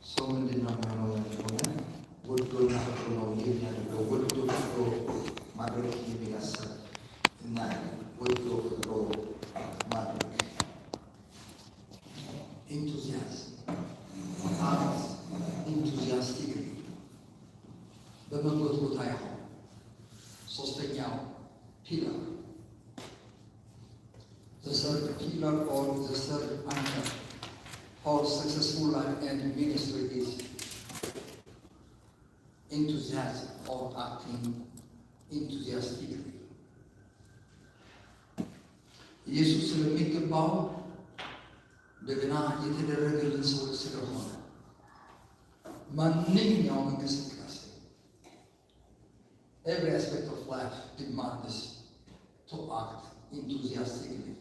ሰው ምንድን ነው የሚሆነው? ሆነ ወዶና ፈቅዶ ነው የሚያደርገው። ወዶ ፈቅዶ ማድረግ የሚል ሀሳብ እናያለን። ወዶ ፈቅዶ ማድረግ፣ enthusiasm፣ act enthusiastically፣ በመጎትጎት አይሆን። ሶስተኛው pillar፣ the third pillar or the third anchor for successful life and ministry is enthusiasm or acting enthusiastically. ኢየሱስ ስለሚገባው እንደገና የተደረገልን ሰዎች ስለሆነ ማንኛውም እንቅስቃሴ፣ every aspect of life demands to act enthusiastically,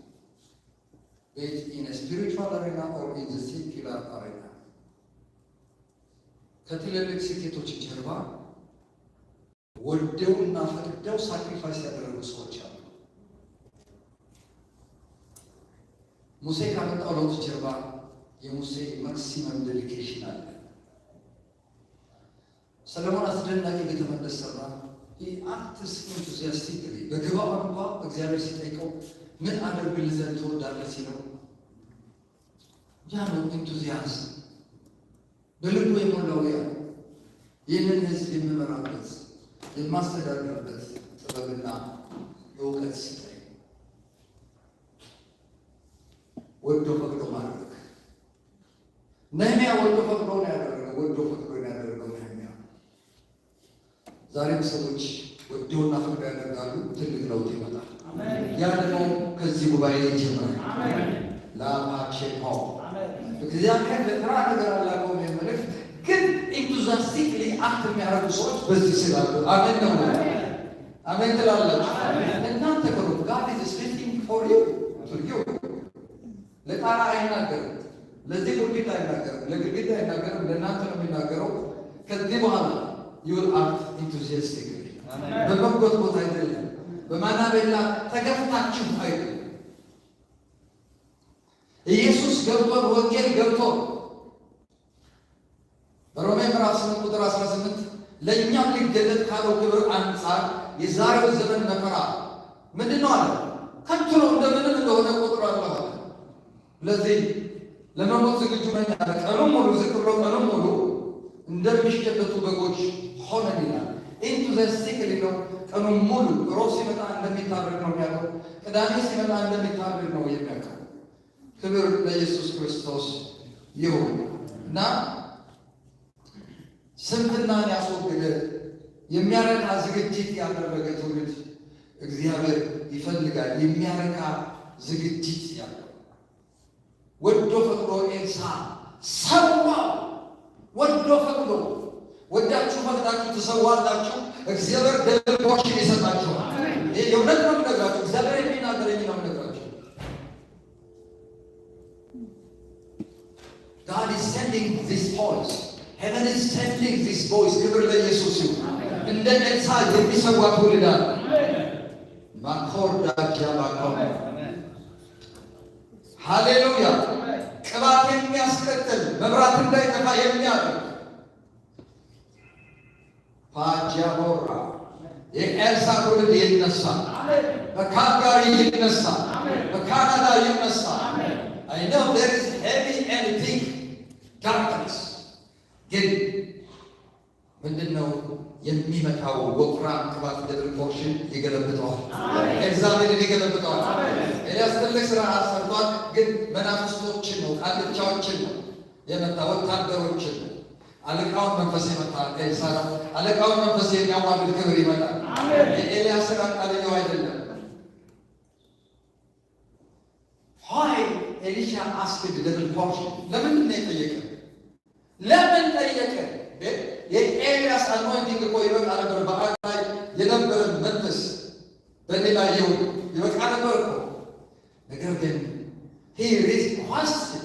be it in a spiritual arena or in the secular arena. ከትልልቅ ስኬቶች ጀርባ ወደውና ፈቅደው sacrifice ያደረጉ ሰዎች አሉ። ሙሴ ካመጣው ለውጥ ጀርባ የሙሴ maximum dedication አለ። ሰለሞን አስደናቂ ቤተ መቅደስ ሰራ። Acts enthusiastically። በገባዖን እንኳ እግዚአብሔር ሲጠይቀው ምን አደርግልህ ዘንድ ትወዳለህ ሲለው ያ ነው enthusiasm በልቡ የሞላው፣ ያ ይህንን ህዝብ የምመራበት የማስተዳድርበት ጥበብና እውቀት ስጠኝ። ወዶ ፈቅዶ ማድረግ፣ ነህሚያ ወዶ ፈቅዶ ነው ያደረገው። ወዶ ፈቅዶ ነው ያደረገው ነህሚያ። ዛሬም ሰዎች ወደውና ፈቅደው ያደርጋሉ። ትልቅ ለውጥ ይመጣል። ያ ደግሞ ከዚህ ጉባኤ ይጀምራል። ላፓቼ እግዚአብሔር ለተራ ነገር አላከውም መልእክት፣ ግን enthusiastically act የሚያደርጉ ሰዎች በዚህ ስላሉ አሜን ነው። አሜን ትላላችሁ እናንተ። ከሩ God is speaking for you, to you። ለጣራ አይናገርም፣ ለዚህ pulpit አይናገርም፣ ለግድግዳ አይናገርም፣ ለእናንተ ነው የሚናገረው። ከዚህ በኋላ you'll act enthusiastically። በመጎትጎት አይደለም፣ በማናበላ ተገፍታችሁ አይደለም። ኢየሱስ ገብቶን፣ ወንጌል ገብቶን፣ በሮሜ ምዕራፍ 8 ቁጥር 18 ለእኛም ሊገለጥ ካለው ክብር አንጻር የዛሬው ዘመን መከራ ምንድን ነው አለ? ከንቱ ነው፣ እንደምንም እንደሆነ ቆጥራለሁ አለ። ለዚህ ለመሞት ዝግጁ ነኝ አለ። ቀኑን ሙሉ ዝቅ ብሎ ቀኑን ሙሉ እንደሚሸለቱ በጎች ሆነን ይላል። Enthusiastically ነው። ቀኑን ሙሉ ሮብ ሲመጣ እንደሚታረድ ነው የሚያውቀው። ቅዳሜ ሲመጣ እንደሚታረድ ነው የሚያውቀው። ክብር ለኢየሱስ ክርስቶስ ይሁን እና ስንፍናን ያስወገደ፣ የሚያረካ ዝግጅት ያደረገ ትውልድ እግዚአብሔር ይፈልጋል። የሚያረካ ዝግጅት ያለው፣ ወዶ ፈቅዶ ኤልሳ ሰዋው። ወዶ ፈቅዶ፣ ወዳችሁ ፈቅዳችሁ ትሰዋላችሁ። እግዚአብሔር double portion ይሰጣችኋል። ይህ የእውነት ነው የምነግራችሁ። እግዚአብሔር የሚናገረኝ ነው የምነግራችሁ። God is sending this voice. Heaven is sending this voice. ክብር ለኢየሱስ ይሁን። እንደ ኤልሳ የሚሰዋ ትውልድ አለ። ማኮርዳ ጃባኮ፣ ሃሌሉያ። ቅባት የሚያስቀጥል፣ መብራት እንዳይጠፋ የሚያደርግ፣ ፓጃቦራ፣ የኤልሳ ትውልድ ይነሳል። በካልጋሪ ይነሳል። በካናዳ ይነሳል። I know there is heavy and thick darkness፣ ግን ምንድን ነው የሚመጣው ወፍራም ቅባት double portion ይገለብጠዋል። ኤልዛቤልን ይገለብጠዋል። ኤልያስ ትልቅ ስራ ሰርቷል፣ ግን መናፍስቶችን ነው፣ ቃልቻዎችን ነው የመታ፣ ወታደሮችን ነው። አለቃውን መንፈስ የመታ ኤልሳ ነው። አለቃውን መንፈስ የሚያዋርድ ክብር ይመጣል። የኤልያስ ስራ ቃልኛው አይደለም። Why Elisha asked double portion? ለምንድን ነው የጠየቀ? ለምን ጠየቀ? የኤልያስ anointing እኮ ይበቃ ነበር። በአብ ላይ የነበረ መንፈስ በእኔ ላይ ይሁን፣ ይበቃ ነበር እኮ። ነገር ግን he requested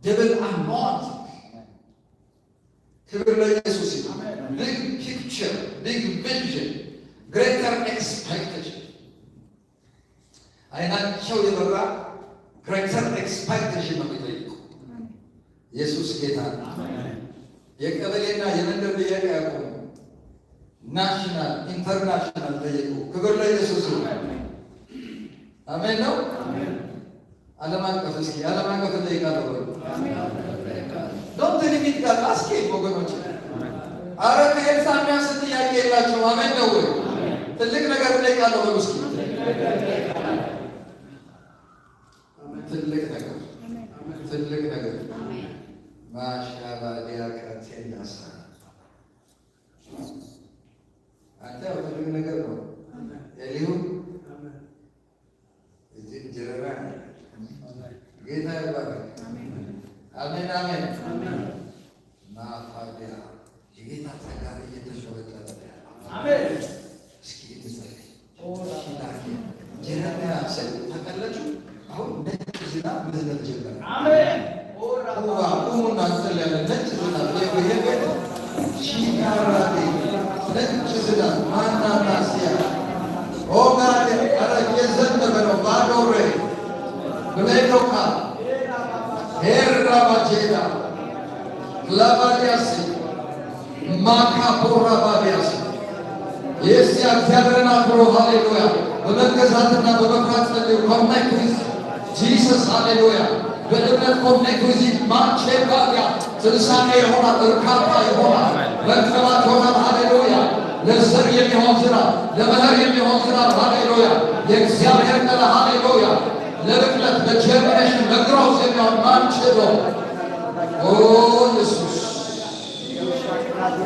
double anointing። ክብር ለኢየሱስ ይሁን። Big picture, big vision, greater expectation። አይናቸው የበራ greater expectation ነው የሚጠይቁ። ኢየሱስ ጌታ ነው። የቀበሌና የመንደር ጥያቄ ያቆሙ፣ national international ጠየቁ። ክብር ለኢየሱስ ይሁን። አሜን ነው። ዓለም አቀፍ፣ እስኪ ዓለም አቀፍ እጠይቃለሁ በሉ። Don't limit God, ask ወገኖች። አረ ከኤልሳ የሚያንስ ጥያቄ የላቸውም። አሜን ነው ወይ? ትልቅ ነገር እጠይቃለሁ በሉ እስኪ። ትልቅ ነገር፣ ትልቅ ነገር። ማሻባዲያ ካቴናሳ። አንተ ያው ትልቅ ነገር ነው። ኤሊሁ እዚህ ጀረባ ጌታ ይባረክ። አሜን አሜን። ማፋዲያ የጌታ ጸጋ እየተንጠበጠበ። እስኪ እንጸልይ። ጀረሚያ ስል ታውቃላችሁ። አሁን ነጭ ዝናብ መዝነብ ጀመረ። ቁሙና እንጸልያለን። ነጭ ዝናብ ይሄ ቤት ሺካራዴ ነጭ ዝናብ ማናናሲያ ኦጋዴ ኧረ እየዘነበ ነው። ባዶሬ ብሌዶካ ሄራባጄዳ ክላባዲያሲ ማካፖራባዲያሲ። የእስያ እግዚአብሔርን አክብሮ ሃሌሉያ። በመገዛትና በመፍራት ጸልዩ። Connect with Jesus። ሃሌሉያ። በእምነት connect with ማቼባዲያ። ትንሳኤ ይሆናል፣ እርካታ ይሆናል፣ መቀባት ይሆናል። ሃሌሉያ። ለዘር የሚሆን ዝናብ፣ ለመኸር የሚሆን ዝናብ። ሃሌሉያ። የእግዚአብሔር ቃል ሃሌሉያ። ለብቅለት፣ ለ germination፣ ለ growth የሚሆን ማንችሎ። ኦ ኢየሱስ፣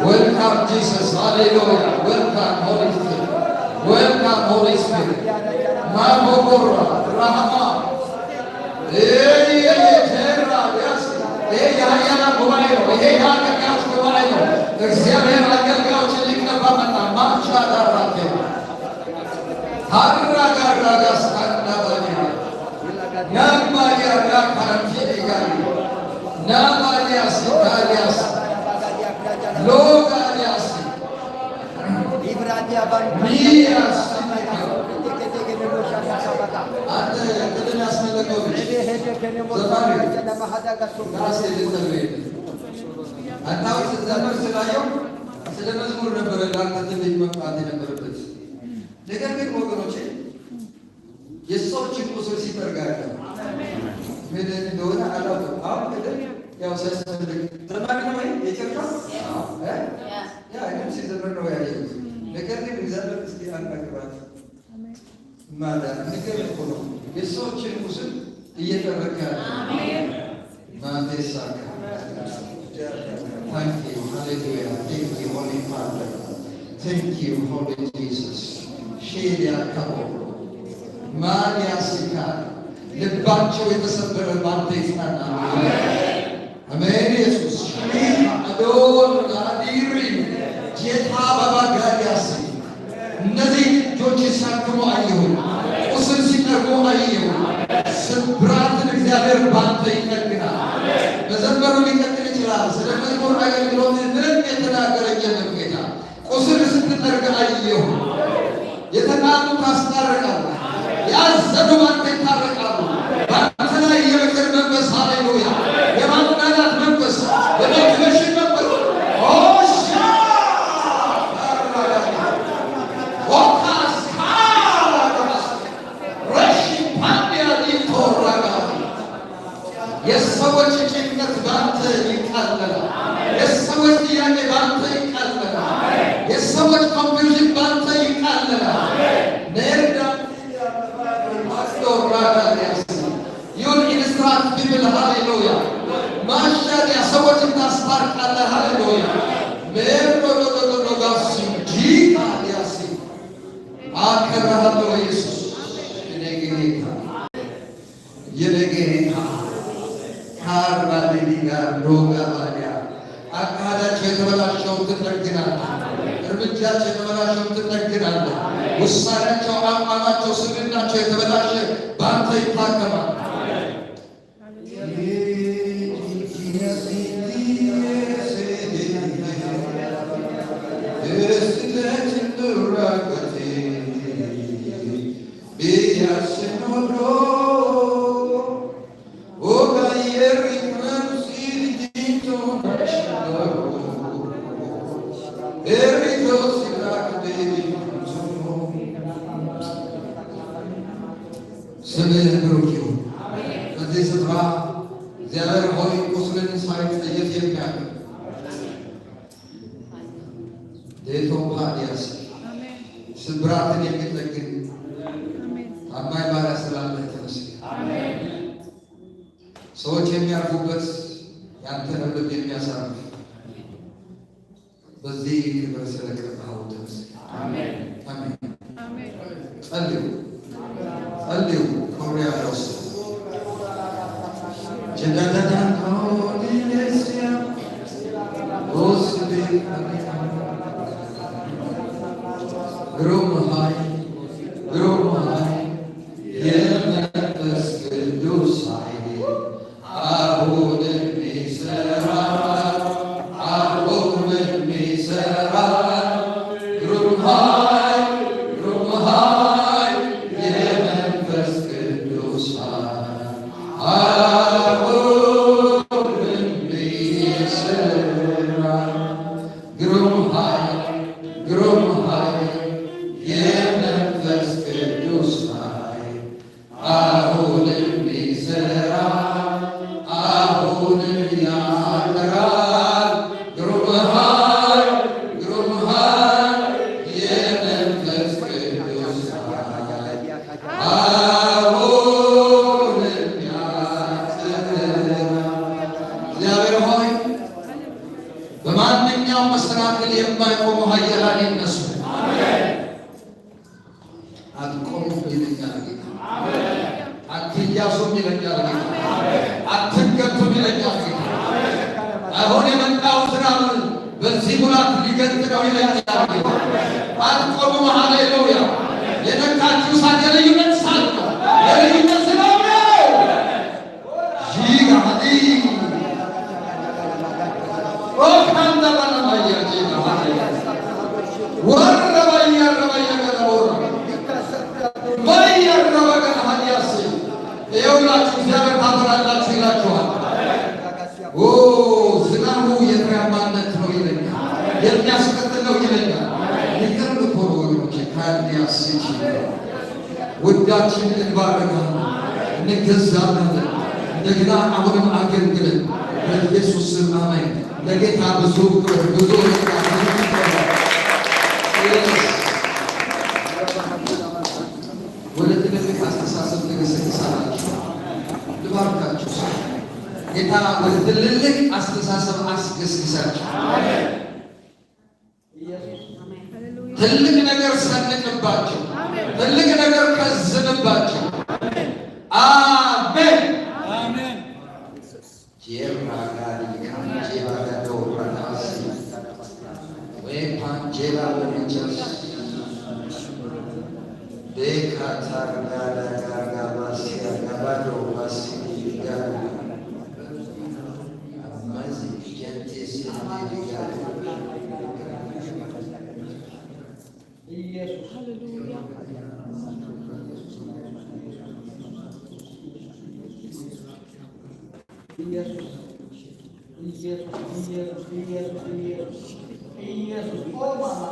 welcome Jesus። ሃሌሉያ። Welcome Holy Spirit, welcome Holy Spirit። ማጎጎራ ራሃማ ይሄ የኃያላን ጉባኤ ነው። ይሄ የአገልጋዮች ጉባኤ ነው። እግዚአብሔር አገልጋዮችን ሊቀባ መጣ። ማቻ ዳራቴ ታራጋራጋስታናባዲያ ናማዲያ ራካራቴጋሪ ናማዲያስ ታዲያስ ሎጋዲያስ ሚያስ። አንተ ቅድም ያስመለከው ልጅ ዘማሪ ራሴ ልጸልይ። አንተ አሁን ስትዘምር ስላየው ስለ መዝሙር ነበረ ለአንተ ትንቢት መምጣት የነበረበት። ነገር ግን ወገኖቼ የሰዎችን ቁስል ሲጠርጋ ያለው ምን እንደሆነ አላውቅም። አሁን ቅድም ያው ሲያስፈልግ ዘማሪ ነው ወይ የጨርቃ ያ እኔም ሲዘምር ነው ያየሁት። ነገር ግን እግዚአብሔር እስኪ አናግራት ማዳን የሚገርም እኮ ነው። የሰዎችን ቁስል እየጠረገ ያለ ማንዴሳካ። Thank you, hallelujah. Thank you, Holy Father. Thank you, Holy Jesus. ሼሊያ ከቦ ማንያሲካ። ልባቸው የተሰበረ ባንተ ይጽናናል። አሜን። ኢየሱስ አዶን አዲሪ ጌታ ባባጋዲያስ። እነዚህ እጆች ሲያክሙ አየሁ፣ ቁስል ሲጠርጉ አየሁ። ስብራትን እግዚአብሔር ባንተ ይጠግናል። መዘመሩ ሊቀጥል ይችላል። ስለ መዝሙር አገልግሎት ምንም የተናገረኝ የለም ጌታ። ቁስል ስትጠርግ አየሁ። የተጣሉ ታስታርቃለህ። ያዘኑ ባንተ ይታረቃሉ። ባንተ ላይ የምክር መንፈስ ሃሌሉያ፣ የማጽናናት መንፈስ፣ የ motivation መንፈስ ኦሻ ኦካስ ረሺ ፓንዲያ ዲቶራጋቢ። የሰዎች ጭንቀት በአንተ ይቃለላል። የሰዎች ጥያቄ በአንተ ይቃለላል። የሰዎች confusion በአንተ ይቃለላል። ኔርዳ you'll instruct people። ሃሌሉያ። ማሻሪያ ሰዎችን ታስታርቃለህ። ሃሌሉያ። ሜሮዶዶዶጋሲ ጂካዲያሲ። አከብርሃለሁ ኢየሱስ የኔ ጌታ፣ የኔ ጌታ። ካራዲዲጋ ዶጋባዲያ። አካሄዳቸው የተበላሸውን ትጠግናለህ። እርምጃቸው የተበላሸውን ትጠግናለህ። ውሳኔያቸው፣ አቋማቸው፣ ስብዕናቸው የተበላሸ በአንተ ይታከማል። ለልዩነት የሚያቀርብ ዴቶፓዲያስ ስብራትን የሚጠግን ታማኝ ባሪያ ስላለህ ተመስገን። ሰዎች የሚያርፉበት ያንተን ልብ የሚያሳርፍ በዚህ ክብር ስለቀባኸው ተመስገን። አሜን። ጸልዩ፣ ጸልዩ። ኮሪያሎስ ጀዳዳዳን ኦዲሌሲያ ኦስቤ ግሩም ኃይል፣ ግሩም ኃይል፣ የመንፈስ ቅዱስ ኃይል አሁንም ይሠራል፣ አሁንም ይሠራል። ግሩም ኃይል፣ ግሩም ኃይል፣ የመንፈስ ቅዱስ ኃይል አሁንም ይሠራል። ግሩም ኃይል፣ ግሩም ኃይል፣ የመንፈስ ቅዱስ ኃይል አሁንም ይሠራል፣ አሁንም ያበራል። ግሩም ኃይል፣ ግሩም ኃይል፣ የመንፈስ ቅዱስ ኃይል አሁንም ያበራል። እግዚአብሔር ሆይ፣ በማንኛውም መሰናክል የማይቆሙ ኃያላን ይነሱ። አትቆሙም ይለኛል ጌታ። አትያዙም ይለኛል ጌታ። አትገቱም ይለኛል ጌታ። አሁን የመጣው ዝናብ በዚህ ሙላት ሊገጥ ነው ይለኛል ጌታ። አትቆሙም። ሃሌሉያ! የነካችሁ እሳት የልዩነት እሳት ነው። የልዩነት ዝናብ ነው። ጂጋዲ ኦካንዳ ባለማያ ጂጋ ወረባያ ረባያ ገለቦራ ባያረበገን ሀዲያስ ይኸውላችሁ እግዚአብሔር ታፈራላችሁ ይላችኋል። ኦ፣ ዝናቡ የፍሬያማነት ነው ይለኛል፣ የሚያስቀጥል ነው ይለኛል። ይቅርብ እኮ ነው ወገኖቼ። ካንዲያስ ውዳችንን እንባረካለን፣ እንገዛለን። እንደገና አሁንም አገልግለን በኢየሱስ ስም አሜን። ለጌታ ብዙ ክብር፣ ብዙ ብዙ። ወደ ትልልቅ አስተሳሰብ ትገሰግሳላችሁ። ልባርካችሁ። ጌታ ወደ ትልልቅ አስተሳሰብ አስገስግሳችሁ። ትልቅ ነገር ሰንቅባቸው፣ ትልቅ ነገር ከዝንባቸው። አሜን። ጄራጋዲ ካንጄራጋዶ ራዳሲ ወይ ፓንጄራ ወሪጀስ ቤካታርጋዳ ጋርጋባሲያ ጋባዶ ባሲ ጋሩ አማዚ ጀንቴስ ጋሩ። ኢየሱስ። ኢየሱስ፣ ኢየሱስ፣ ኢየሱስ፣ ኢየሱስ፣ ኢየሱስ፣ ኢየሱስ፣ ኦ ማማ፣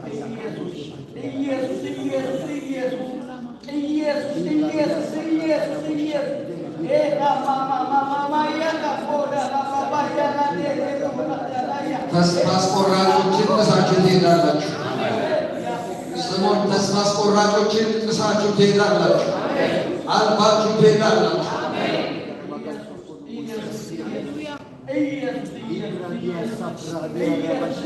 ኢየሱስ፣ ኢየሱስ፣ ኢየሱስ፣ ኢየሱስ፣ ኢየሱስ፣ ኢየሱስ፣ ኢየሱስ፣ ኢየሱስ፣ ኤ ማማ ማማ ያካ ኦዳ ማማ ያካ ተስፋ አስቆራጮችን ጥሳችሁ ትሄዳላችሁ። ስሙን፣ ተስፋ አስቆራጮችን ጥሳችሁ ትሄዳላችሁ። አልፋችሁ ትሄዳላችሁ። ኢየሱስ፣ ኢየሱስ፣ ኢየሱስ፣ ኢየሱስ።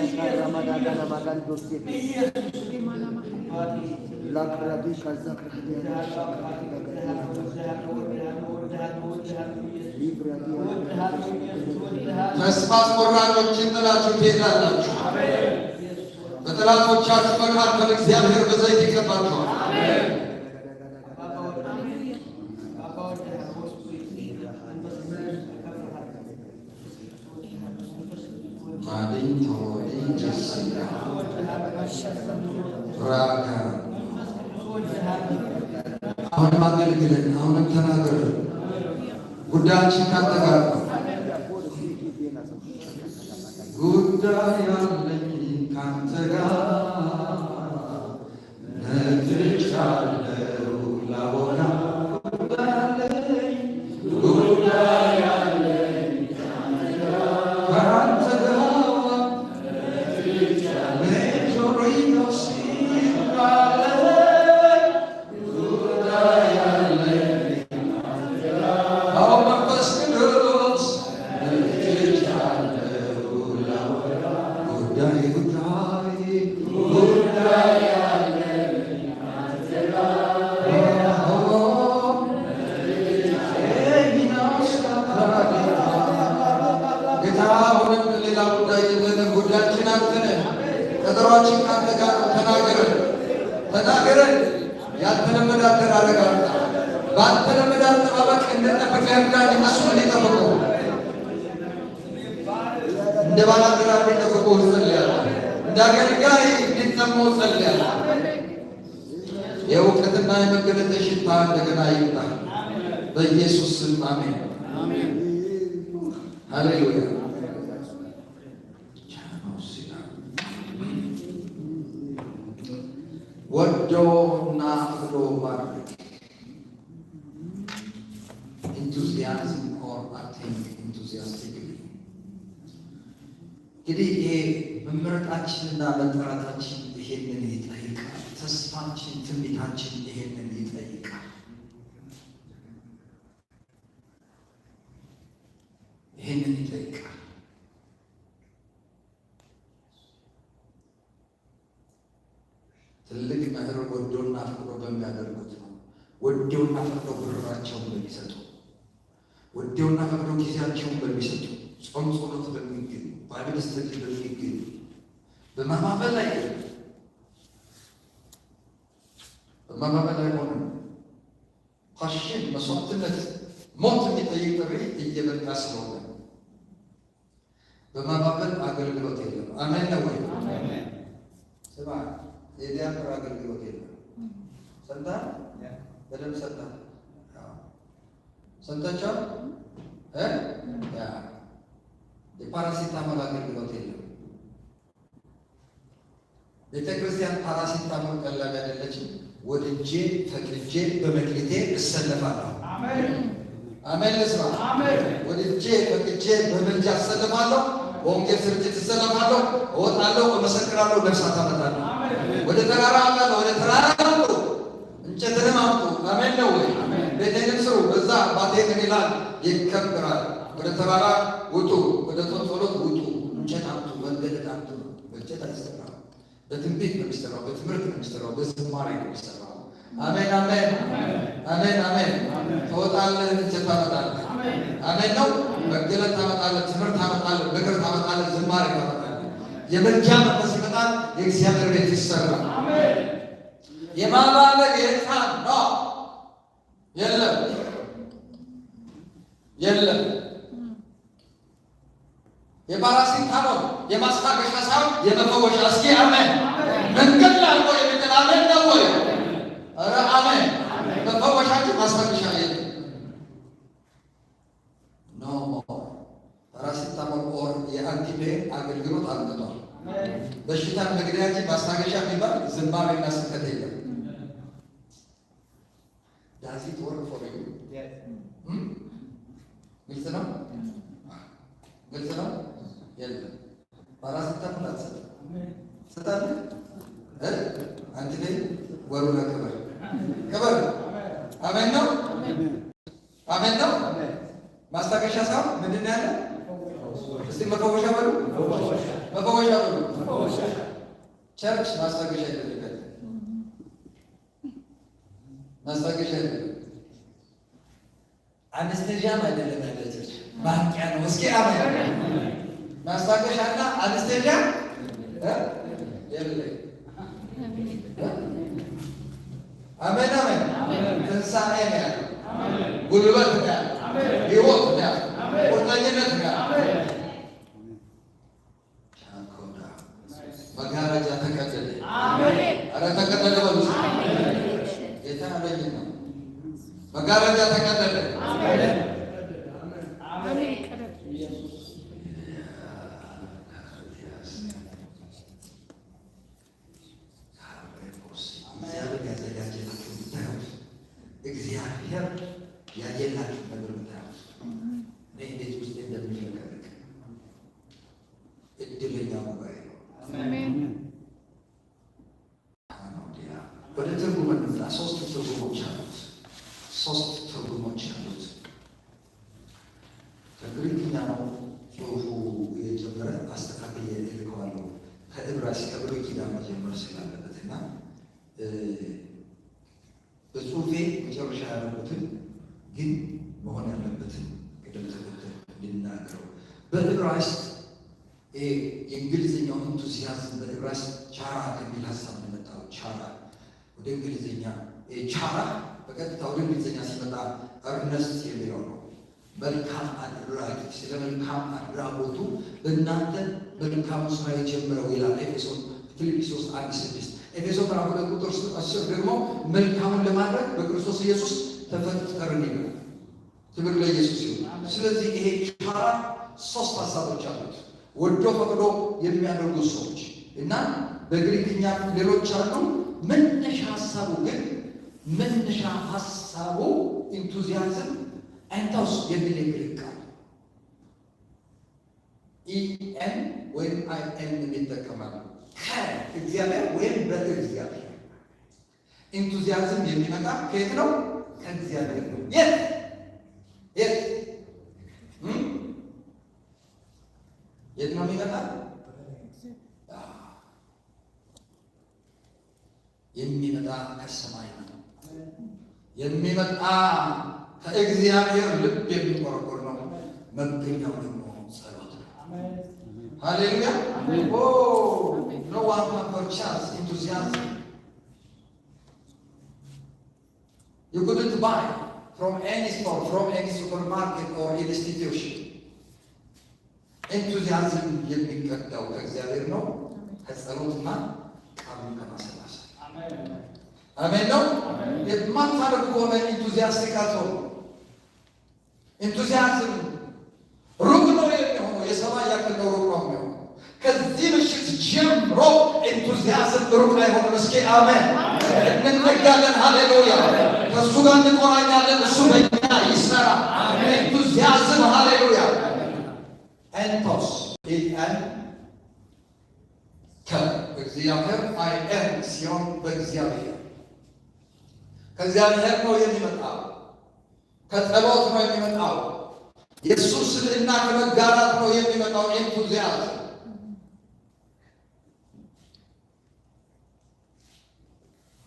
ተስፋ አስቆራጮችን ጥላችሁ ትሄዳላችሁ። በጠላቶቻችሁ መካከል እግዚአብሔር በዘይት ይቀባችኋል። ማዲንቶ ኢንጀሲያ ራጋ። አሁንም አገልግለን፣ አሁንም ተናገር። ጉዳያችን ካንተ ጋር ነው። ጉዳይ አለኝ ካንተ ጋር፣ መጥቻለሁ ላወራ። ጉዳይ አለኝ፣ ጉዳይ አለኝ ካንተ ጋር። ጉዳይ ጉዳይ ጉዳይ አለኝ ካንተ ጋር። ጌታ አሁንም ሌላ ጉዳይ የለንም። ጉዳያችን አንተ ነህ። ቀጠሯችን ከአንተ ጋር ነው። ተናገረን፣ ተናገረን። ያልተለመደ አደራረግ አምጣ። ባልተለመደ አጠባበቅ እንድንጠብቅ እርዳን። እነሱ እንዲጠብቁ እንደ ባላደራ እንዲጠብቁ እጸልያለሁ። እንደ አገልጋይ እንዲጠሙ እጸልያለሁ። የእውቀትና የመገለጥ ሽታ እንደገና ይምጣ። በኢየሱስ ስም አሜን። ሃሌሉያ። ወዶና ፈቅዶ ማድረግ፣ enthusiasm or acting enthusiastically። እንግዲህ ይሄ መመረጣችንና መጠራታችን ይሄንን ይጠይቃል። ተስፋችን፣ ትንቢታችን ይሄንን ይጠይቃል። ይሄንን ይጠይቃል። ትልቅ መኸር ወዶና ፈቅዶ በሚያደርጉት ነው። ወደውና ፈቅዶ ብራቸውን በሚሰጡ፣ ወደውና ፈቅዶ ጊዜያቸውን በሚሰጡ፣ ጾም ጸሎት በሚገኙ፣ Bible study በሚገኙ፣ በማባበል ላይ በማባበል አይሆንም። Passion፣ መስዋዕትነት፣ ሞት የሚጠይቅ ጥሪ እየመጣ ስለሆነ በማባበል አገልግሎት የለም። አሜን ነው ወይ? ስማ፣ የዲያፐር አገልግሎት የለም። ሰምተሃል? በደንብ ሰምተሃል? ሰምታችኋል? የፓራሲታሞል አገልግሎት የለም። ቤተ ክርስቲያን ፓራሲታሞል ቀላል አይደለችም። ወድጄ ፈቅጄ በመክሊቴ እሰለፋለሁ። አሜን። ልስማ። ወድጄ ፈቅጄ በምልጃ እሰለፋለሁ። በወንጌል ስርጭት እሰለፋለሁ። እወጣለሁ፣ እመሰክራለሁ፣ ነፍሳት አመጣለሁ። ወደ ተራራ አመጣለሁ። ወደ ተራራ አምጡ፣ እንጨትንም አምጡ። አሜን ነው ወይ? ቤቴንም ስሩ፣ በዛ አባቴ ምን ይላል? ይከበራል። ወደ ተራራ ውጡ፣ ወደ ጾም ጸሎት ውጡ፣ እንጨት አምጡ፣ መገለጥ አምጡ። በእንጨት አይሰራም። በትንቢት ነው የሚሰራው፣ በትምህርት ነው የሚሰራው፣ በዝማሬ ነው የሚሰራው። አሜን አሜን አሜን አሜን። ትወጣለህ፣ እንጨት ታመጣለህ። አሜን ነው። መገለጥ ታመጣለህ፣ ትምህርት ታመጣለህ፣ ምክር ታመጣለህ፣ ዝማሬ ታመጣለህ። የመርጃ መንፈስ ይመጣል። የእግዚአብሔር ቤት ይሰራል። የማባበል የህፃን ነው የለም፣ የለም። የፓራሲታሞል የማስታገሻ ሳይሆን የመፈወሻ። እስኪ አሜን። መንገድ ላይ አልፎ የሚጥል አሜን ነው ወይ? ኧረ አሜን። መፈወሻ እንጂ ማስታገሻ የለም። No more ፓራሲታሞል or የ anti-pain አገልግሎት አልቅቷል። በሽታን መግደያ እንጂ ማስታገሻ የሚባል ዝማሬና ስብከት የለም። Does it work for you? ግልጽ ነው፣ ግልጽ ነው። የለም ፓራሲታሞል አትሰጥም። ትሰጣለህ? Anti-pain ወሩነ ክብር ክብር። አሜን ነው፣ አሜን ነው። ማስታገሻ ሳይሆን ምንድን ነው ያለ? እስቲ መፈወሻ በሉ፣ መፈወሻ በሉ። Church ማስታገሻ ይደረጋል፣ ማስታገሻ አይደለም፣ anesthesia ም አይደለም ያለ church ማንቂያ ነው። እስኪ አሜን። ማስታገሻና anesthesia የለም። አሜን አሜን። ትንሣኤ ነው ያለው፣ ጉልበት ነው ያለው፣ ሕይወት ነው ያለው፣ ቁርጠኝነት ነው ያለው። መጋረጃ ተቀደደ። ኧረ ተቀደደ በሉ። ጌታ ያለኝ ነው። መጋረጃ ተቀደደ። እግዚአብሔር ያዘጋጀላችሁ ብታዩት፣ እግዚአብሔር ያየላችሁ ነገር ብታዩት፣ እኔ እንዴት ውስጤ እንደሚፈቀቅ። እድለኛ ጉባኤ ነው። ወደ ትርጉም እንምጣ። ሶስት ትርጉሞች አሉት። ሶስት ትርጉሞች አሉት። ከግሪክኛ ነው ጽሁፉ የጀመረ፣ አስተካክዬ እልከዋለሁ። ጋር መጀመር ስላለበት እና በጽሁፌ መጨረሻ ያደረጉትን ግን መሆን ያለበትን ቅደም ተከተል ልናገረው። በዕብራይስጥ የእንግሊዝኛው enthusiasm በዕብራይስጥ ቻራ ከሚል ሀሳብ ነው የመጣው። ቻራ ወደ እንግሊዝኛ፣ ቻራ በቀጥታ ወደ እንግሊዝኛ ሲመጣ earnest የሚለው ነው። መልካም አድራጊ፣ ስለ መልካም አድራጎቱ በእናንተ መልካሙ ስራ የጀመረው ይላል ኤፌሶን፣ ፊልጵስዩስ 1:6። ኤፌሶን ምዕራፍ 2 ቁጥር 10 ደግሞ መልካሙን ለማድረግ በክርስቶስ ኢየሱስ ተፈጠርን ይላል። ክብር ለኢየሱስ ይሁን። ስለዚህ ይሄ ቻራ ሶስት ሀሳቦች አሉት። ወዶ ፈቅዶ የሚያደርጉ ሰዎች እና በግሪክኛ ሌሎች አሉ። መነሻ ሀሳቡ ግን፣ መነሻ ሀሳቡ enthusiasm enthos የሚል የግሪክ ቃል፣ EN ወይም IN ይጠቀማሉ። ከእግዚአብሔር ወይም በእግዚአብሔር። Enthusiasm የሚመጣ ከየት ነው? ከእግዚአብሔር ነው። የት የት የት ነው የሚመጣ? የሚመጣ ከሰማይ ነው። የሚመጣ ከእግዚአብሔር ልብ የሚቆረቆር ነው። መገኛው ደግሞ ጸሎት ነው። ሃሌሉያ። Oh, no one can purchase enthusiasm. You couldn't buy from any store, from any supermarket or institution. Enthusiasm የሚቀዳው ከእግዚአብሔር ነው፣ ከጸሎትና ቃሉን ከማሰላሰል። አሜን ነው። የማታደርጉ ከሆነ enthusiastic አትሆኑ። Enthusiasm ሩቅ ነው የሚሆነው፣ የሰማይ ያክል ነው ሩቅ ነው የሚሆነው። ከዚህ ምሽት ጀምሮ enthusiasm ሩቅ አይሆንም። እስኪ አሜን። እንጠጋለን። ሃሌሉያ። ከእሱ ጋር እንቆራኛለን። እሱ በእኛ ይሰራ። Enthusiasm፣ ሃሌሉያ። Enthos EN ከእግዚአብሔር፣ IN ሲሆን በእግዚአብሔር፣ ከእግዚአብሔር ነው የሚመጣው። ከጸሎት ነው የሚመጣው። የእሱ ስብዕና ከመጋራት ነው የሚመጣው enthusiasm።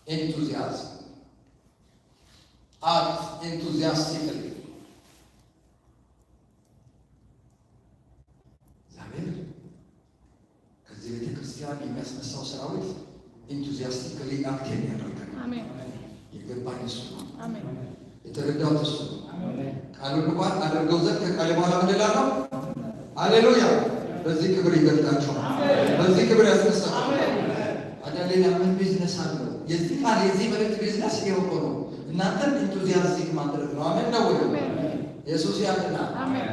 Enthusiasm, act enthusiastically። እግዚአብሔር ከዚህ ቤተ ክርስቲያን የሚያስነሳው ሰራዊት enthusiastically act የሚያደርግ ነው። የገባኝ እሱ ነው። የተረዳሁት እሱ ነው። ቃሉን እንኳን አደርገው ዘንድ ከቃሌ በኋላ ምን እላለሁ? ሃሌሉያ! በዚህ ክብር ይገልጣችኋል። በዚህ ክብር ያስነሳችኋል። ታዲያ ሌላ ምን ቢዝነስ አለው? የዚህ ቃል፣ የዚህ መልእክት ቢዝነስ ይኸው እኮ ነው። እናንተን enthusiastic ማድረግ ነው። አሜን ነው ወይ? ኢየሱስ ያድናል። አሜን።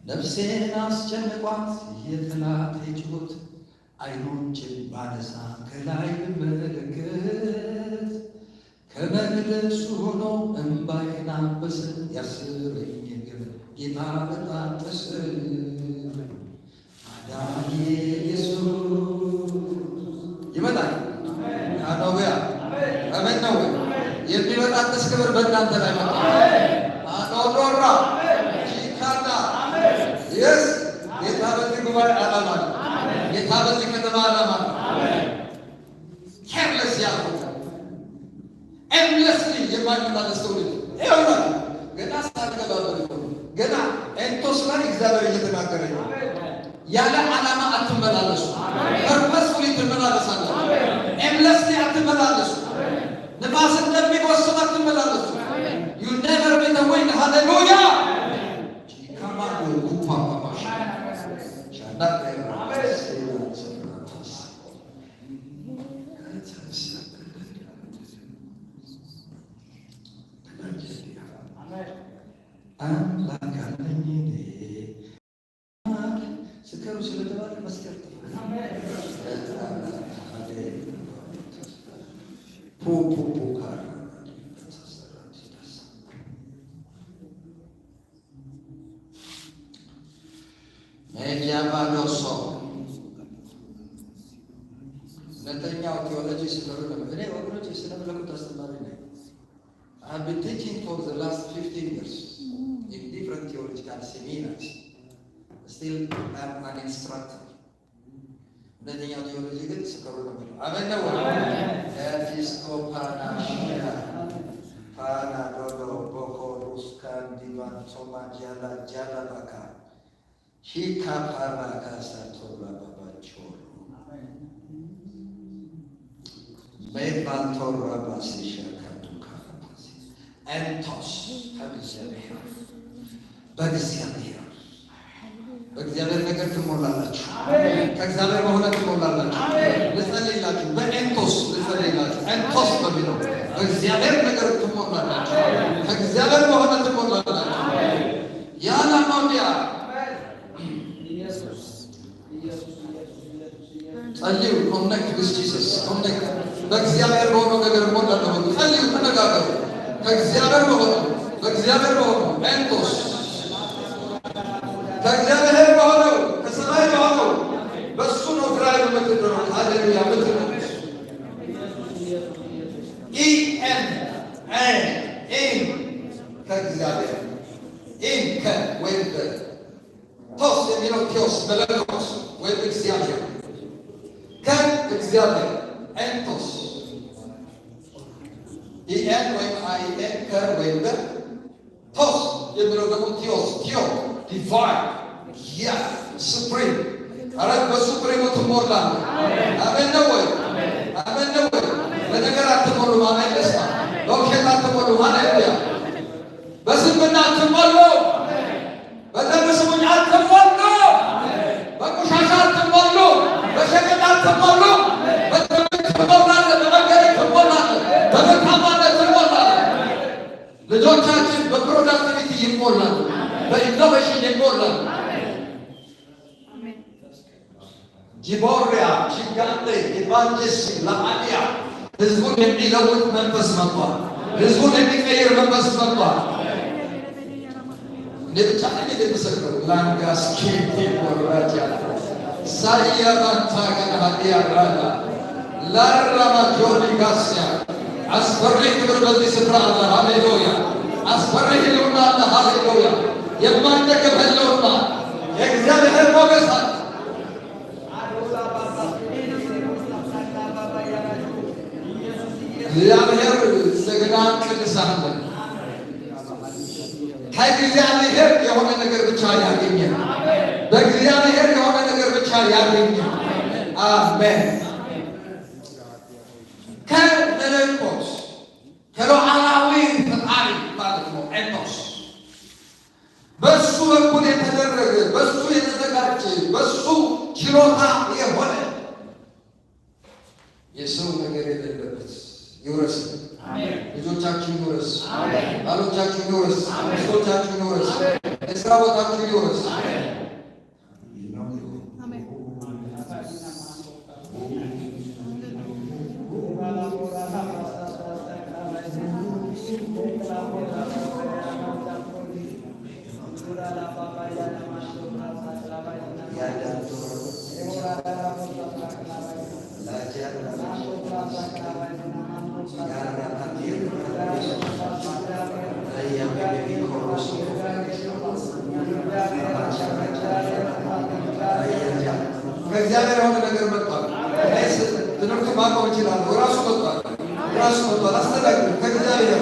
ነፍሴን አስጨንቋት የጠላቴ ጩኸት፣ ዓይኖቼን ባነሳ ከላይ ብመለከት፣ ከመቅደሱ ሆኖ እምባዬን አበሰ፣ ያስረኝ ገመድ ጌታ በጣጠሰ። አዳኜ ኢየሱስ ይመጣል። ሃሌሉያ፣ አሜን ነው ወይ? የሚበጣጠስ ክብር በእናንተ ላይ መጣ። አኖዶራ ቺካና yes፣ ጌታ በዚህ ጉባኤ ዓላማ ነው። ጌታ በዚህ ከተማ ዓላማ ነው። Careless ያልሆነ፣ aimlessly የማይመላለስ ትውልድ ይኸውላችሁ። ገና ሳትገባበት ነው። ገና enthos ላይ እግዚአብሔር እየተናገረ ነው። ያለ ዓላማ አትመላለሱ። Purposefully ትመላለሳላችሁ። Aimlessly አትመላለሱ። ንፋስ እንደሚጎስም አትመላለሱ። You never be the wind። ሃሌሉያ። ካማዶ ኩፓፓፓሽ ሻና። አምላክ አለኝ እኔ። ስከሩ ስለተባለ መስከር ፑ ፑ ፑ ካራ። ሜጃባዶሶ። እውነተኛው ቴዎሎጂ ስለሆነ እኔ ወገኖች ስነ መለኮት አስተማሪ ነኝ። I have been teaching for the last 15 years. In different theological seminaries. Still, I'm an instructor. እውነተኛው ቴዎሎጂ ግን ስከሩ ነው የሚለው። አሜን ነው ወይ? ኤጲስኮፓናሽያ ፓና ዶዶ ቦኮ ሩስካን ዲቫን ሶማ ጃላ ጃላ ባካ ሺካ ፓራ ካሳቶራ ባባቾሮ ሜባንቶራ ባሲሻ ካዱካ ኤንቶስ ከእግዚአብሔር፣ በእግዚአብሔር፣ በእግዚአብሔር ነገር ትሞላላችሁ። ከእግዚአብሔር በሆነ ትሞላላችሁ። ልጸልይላችሁ፣ በኤንቶስ ልጸልይላችሁ። ኤንቶስ በሚለው በእግዚአብሔር ነገር ትሞላላችሁ። ከእግዚአብሔር በሆነ ትሞላላችሁ። ያላማሚያ ኢየሱስ ኢየሱስ ኢየሱስ ኢየሱስ ኢየሱስ። ጸልዩ። Connect with Jesus, connect። በእግዚአብሔር በሆነው ነገር እሞላለሁ በሉ። ጸልዩ፣ ተነጋገሩ። ከእግዚአብሔር በሆነው፣ በእግዚአብሔር በሆነው ኤንቶስ፣ ከእግዚአብሔር በሆነው፣ ከሰማይ በሆነው በእሱ ነው drive የምትደረጉት። ሃሌሉያ የምትሉት ኢየሱስ ኢየሱስ ኢየሱስ። E N N in ከእግዚአብሔር፣ in ከ ወይም በ፣ ቶስ የሚለው ቴዎስ መለኮት ወይም እግዚአብሔር፣ ከእግዚአብሔር ኤንቶስ፣ E N ወይም I N ከ ወይም በ፣ ቶስ የሚለው ደግሞ ቴዎስ፣ ቲዮ divine, yeah, supreme። አረ በ supreme ኡ ትሞላለህ። አሜን ነው ወይ? አሜን ነው ወይ? በነገር አትሞሉም። አሜን ደስታ በውሸት አትሞሉም። ሃሌሉያ። በስንፍና አትሞሉ። በደንብ ስሙኝ፣ አትሞሉ። በቆሻሻ አትሞሉ። በሸቀጥ አትሞሉ። በትምህርት ትሞላለህ። በመገረድ ትሞላለህ። በመልካምነት ትሞላለህ። ልጆቻችን በ productivity ይሞላሉ። በ innovation ይሞላሉ። ጂቦሪያ ቺጋንዴ ኢቫንጀስ ለአሊያ ህዝቡን የሚለውጥ መንፈስ መጥቷል። ህዝቡን የሚቀይር መንፈስ መጥቷል። እኔ ብቻ ነኝ የምሰክረው። ላንጋስ ኪቲ ወራጃ ሳያባንታ ገናዲያ ራዳ ላራማ ጆኒ ጋሲያ። አስፈሪ ክብር በዚህ ስፍራ አለ። ሃሌሉያ! አስፈሪ ህልውና አለ። ሃሌሉያ! የማይጠገብ ህልውና፣ የእግዚአብሔር ሞገስ አለ። እግዚአብሔር እንደገና ቅድሳለን። ከእግዚአብሔር የሆነ ነገር ብቻ ያገኛል። በእግዚአብሔር የሆነ ነገር ብቻ ያገኛል። አሜን። ከመለኮት፣ ከሉዓላዊ ፈጣሪ ማለት ነው። ኤንቶስ በሱ በኩል የተደረገ፣ በሱ የተዘጋጀ፣ በሱ ችሎታ የሆነ፣ የሰው ነገር የሌለበት ይውረስ። ልጆቻችሁ ይውረስ። ባሎቻችሁ ይውረስ። ሚስቶቻችሁ ይውረስ። የስራ ቦታችሁ ይውረስ። ከእግዚአብሔር የሆነ ነገር መጥቷል። ትምህርቱ ማቆም እችላለሁ። ራሱ መጥቷል። ራሱ መጥቷል። አስተዳግም ከእግዚአብሔር፣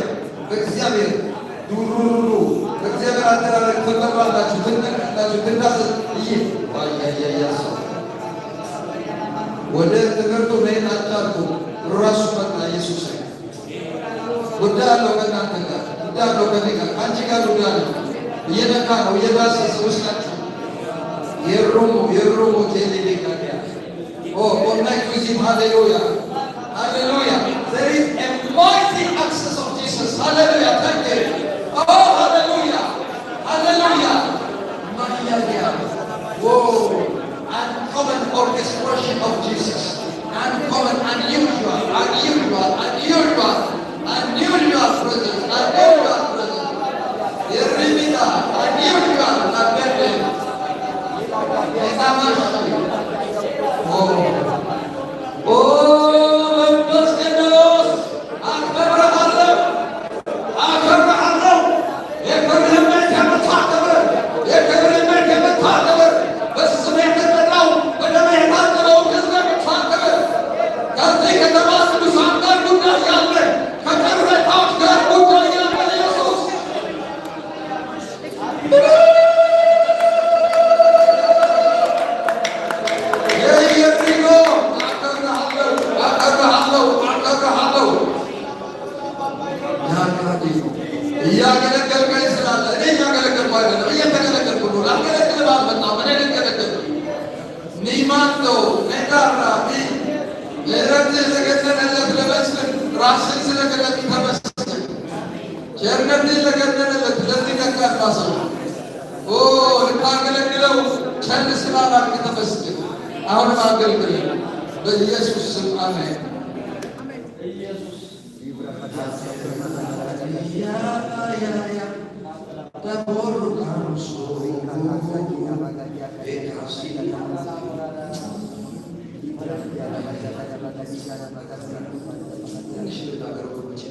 በእግዚአብሔር ዱሩሩ በእግዚአብሔር አደራረግ ትመራላችሁ፣ ትነቃላችሁ፣ ትዳሰስ ይህ ያያያሰው ወደ ትምህርቱ መሄድ አልቻልኩም። ራሱ መጣ ኢየሱስ። ጉዳይ አለው ከእናንተ ጋር፣ ጉዳይ አለው ከእኔ ጋር፣ ከአንቺ ጋር ጉዳይ አለው። እየነካ ነው፣ እየዳሰሰ ውስጣችሁ የሩሙ የሩሙ ቴሌሌካዲያ። Oh, connect with him. Hallelujah, hallelujah. There is a mighty access of Jesus. Hallelujah. Thank you. Oh, hallelujah, hallelujah. Maria. Whoa, uncommon orchestration of Jesus, uncommon, unusual, unusual, unusual, unusual presence, unusual presence. የሪሚታ unusual ላበደ የታማሽ። ኦ መንፈስ ቅዱስ አከብርሃለሁ፣ አከብርሃለሁ። እያገለገልከኝ ስላለ። እኔ እያገለገልኩ አይደለም፣ እየተገለገልኩ ነው። ላገለግል አልመጣሁም፣ እኔ ልገለገል ነው። ኒማንቶ ኔዳራ ምሕረት ለገነነለት ለመስፍን ራስን ስለገለጥክ ተመስገን። ቸርነት ለገነነለት ለዚህ ደካማ ሰው ኦ ልታገለግለው ቸል ስላላልክ ተመስገን። አሁንም አገልግል በኢየሱስ ስም አሜን። ኢየሱስ። ያ ያ ያ ተቦሩ ካንሶ ቤካሲ። ትንሽ ልናገር ወገኖቼ፣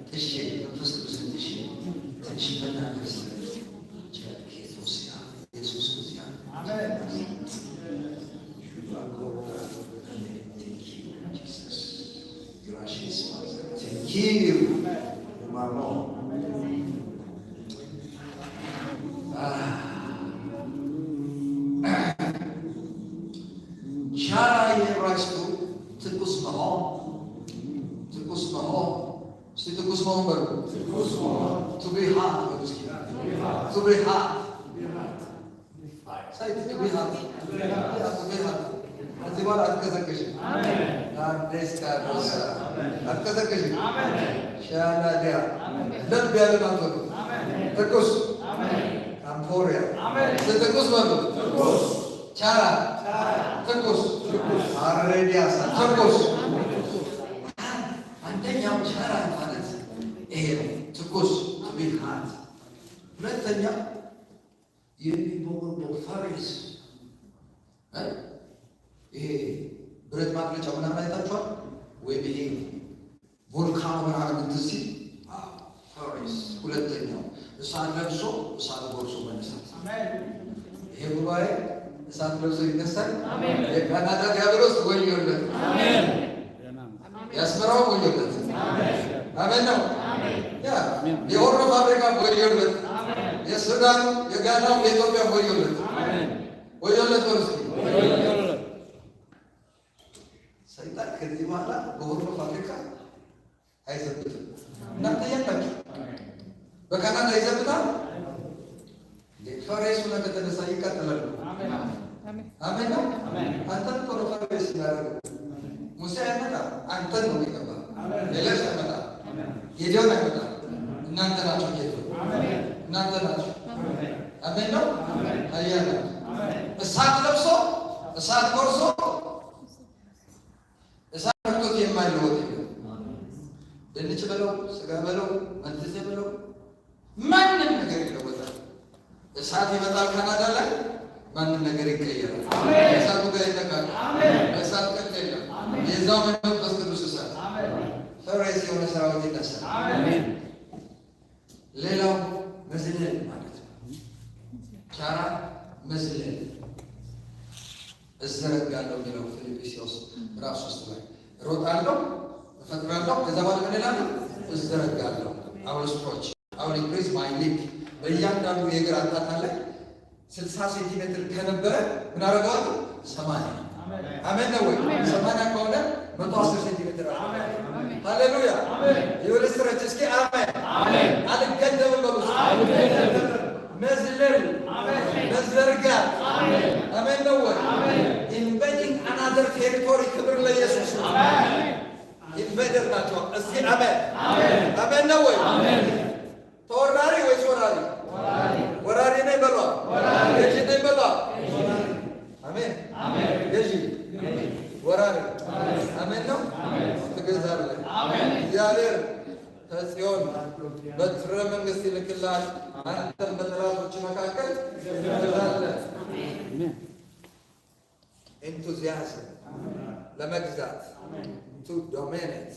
ጥሼ መንፈስ ቅዱስን ጥሼ ትንሽ መናገር ኬቶስያ ኢየሱስ እዚያ። Thank you, Jesus. Gracious Father. Thank you, Mamo. Ah. ቻራ የዕብራይስጡ ትኩስ መሆን፣ ትኩስ መሆን። እስቲ ትኩስ መሆን በሉ። To be hot በሉ እስኪ። To be hot. Say to be hot. To be hot. ከዚህ በኋላ አትቀዘቅዥም። አዴስ ካዶሳ አትቀዘቅዥም። ሻላዲያ ለብ ያለ ማትሆኑ ትኩስ አምፖሪያ ትኩስ በሉ። ቻራ ትኩስ አሬዲያሳ ትኩስ። አንደኛው ቻራ ማለት ይሄ ነው፣ ትኩስ to be hot። ሁለተኛው የሚቦጎቦግ furnace፣ ይሄ ብረት ማቅለጫ ምናምን አይታችኋል? ወይም ይሄ volcano ምናምን እንትን ሲል furnace። ሁለተኛው እሳት ለብሶ እሳት ጎርሶ መነሳት። ይሄ ጉባኤ እሳት ለብሶ ይነሳል። የካናዳ ዲያብሎስ ወዮለት፣ የአስመራው ወዮለት። አሜን ነው። ያ የሆሮ ፋብሪካ ወዮለት፣ የሱዳኑ፣ የጋናው፣ የኢትዮጵያ ወዮለት፣ ወዮለት በሉ እስኪ። ሰይጣን ከዚህ በኋላ በ Horn of Africa አይዘብትም። እናንተ እያላችሁ በካናዳ ይዘብታል። Furnace ኡ ከተነሳ ይቃጠላሉ። አሜን ነው። አንተን እኮ ነው furnace ያደረገው። ሙሴ አይመጣ፣ አንተን ነው የሚቀባ። ኤልያስ አይመጣ፣ ጌዲዮን አይመጣ። እናንተ ናችሁ ጌዲዮን፣ እናንተ ናችሁ። አሜን ነው። አያና እሳት ለብሶ እሳት ጎርሶ እሳት ነክቶት የማይለወጥ የለም። ድንች በለው፣ ስጋ በለው፣ መንትሴ በለው ማንም ነገር ይለወጣል። እሳት ይመጣል ካናዳ ላይ ማንም ነገር ይቀየራል። እሳቱ ጋር ይነካል። በእሳት ቀልድ የለም። የዛው መንፈስ ቅዱስ እሳት furnace የሆነ ሰራዊት ይነሳል። ሌላው መዝለል ማለት ነው። ቻራ መዝለል፣ እዘረጋለሁ የሚለው ፊልጵስዩስ ምዕራፍ 3 ላይ እሮጣለሁ፣ እፈጥናለሁ፣ ከዛ በኋላ ምን እላለሁ? እዘረጋለሁ። I will stretch, I will increase my leap። በእያንዳንዱ የእግር አጣጣ ላይ 60 ሴንቲሜትር ከነበረ ምን አደርገዋለሁ? 80። አሜን ነው ወይ? 80 ከሆነ 110 ሴንቲሜትር አለ። ሃሌሉያ ይሁን። Stretch እስኪ አሜን። አልገደብም በሉ። መዝለል፣ መዘርጋት። አሜን ነው ወይ? Invading another territory። ክብር ለኢየሱስ ነው። Invader ናቸው። እስኪ አሜን አሜን ነው ወይ? ተወራሪ ወይስ ወራሪ? ወራሪ ነኝ በሏ። ገዢ ነኝ በሏ። አሜን። ገዢ፣ ወራሪ። አሜን ነው። ትገዛለህ። እግዚአብሔር ከጽዮን በትረ መንግስት ይልክልሃል። አንተም በጠላቶች መካከል ትገዛለህ። Enthusiasm ለመግዛት to dominate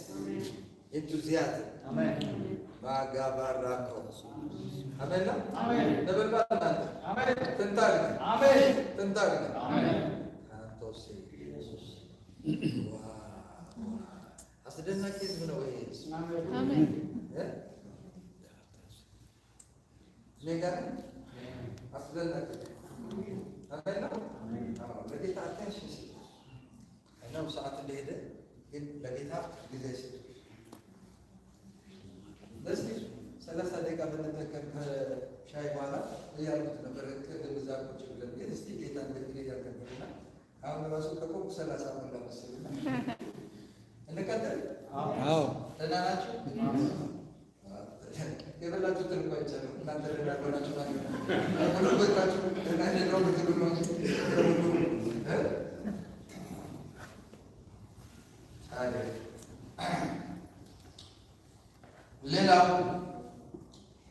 enthusiasm ባጋባራኮ። አሜን ነው። ነበልባል እናንተ ትንታግ ነህ፣ ትንታግ ነህ። አንቶሴ አስደናቂ ህዝብ ነው ይሄ ህዝብ እ? እኔ ጋር አስደናቂ። አሜን ነው። አዎ፣ ለጌታ attention ስጡ። ነው ሰዓት እንደሄደ ግን ለጌታ ጊዜ ስጡ። እስቲ 30 30 ደቂቃ ብንጠቀም ከሻይ በኋላ እያልኩት ነበር። ቅድም እዛ ቁጭ ብለን ግን እስቲ ጌታ እንደሚል እያልክ ነበርና አሁን ራሱ ከቆምኩ 30 ሞላ መሰለኝ። እንቀጥል። አዎ። ደህና ናችሁ? የበላችሁትን እንኳ አይቻልም። እናንተ ደህና ሆናችሁ ማለት ነው። ሁሉ በልታችሁ ደህና ነው ብትሉ ነው እንጂ እ አይደል። ሌላው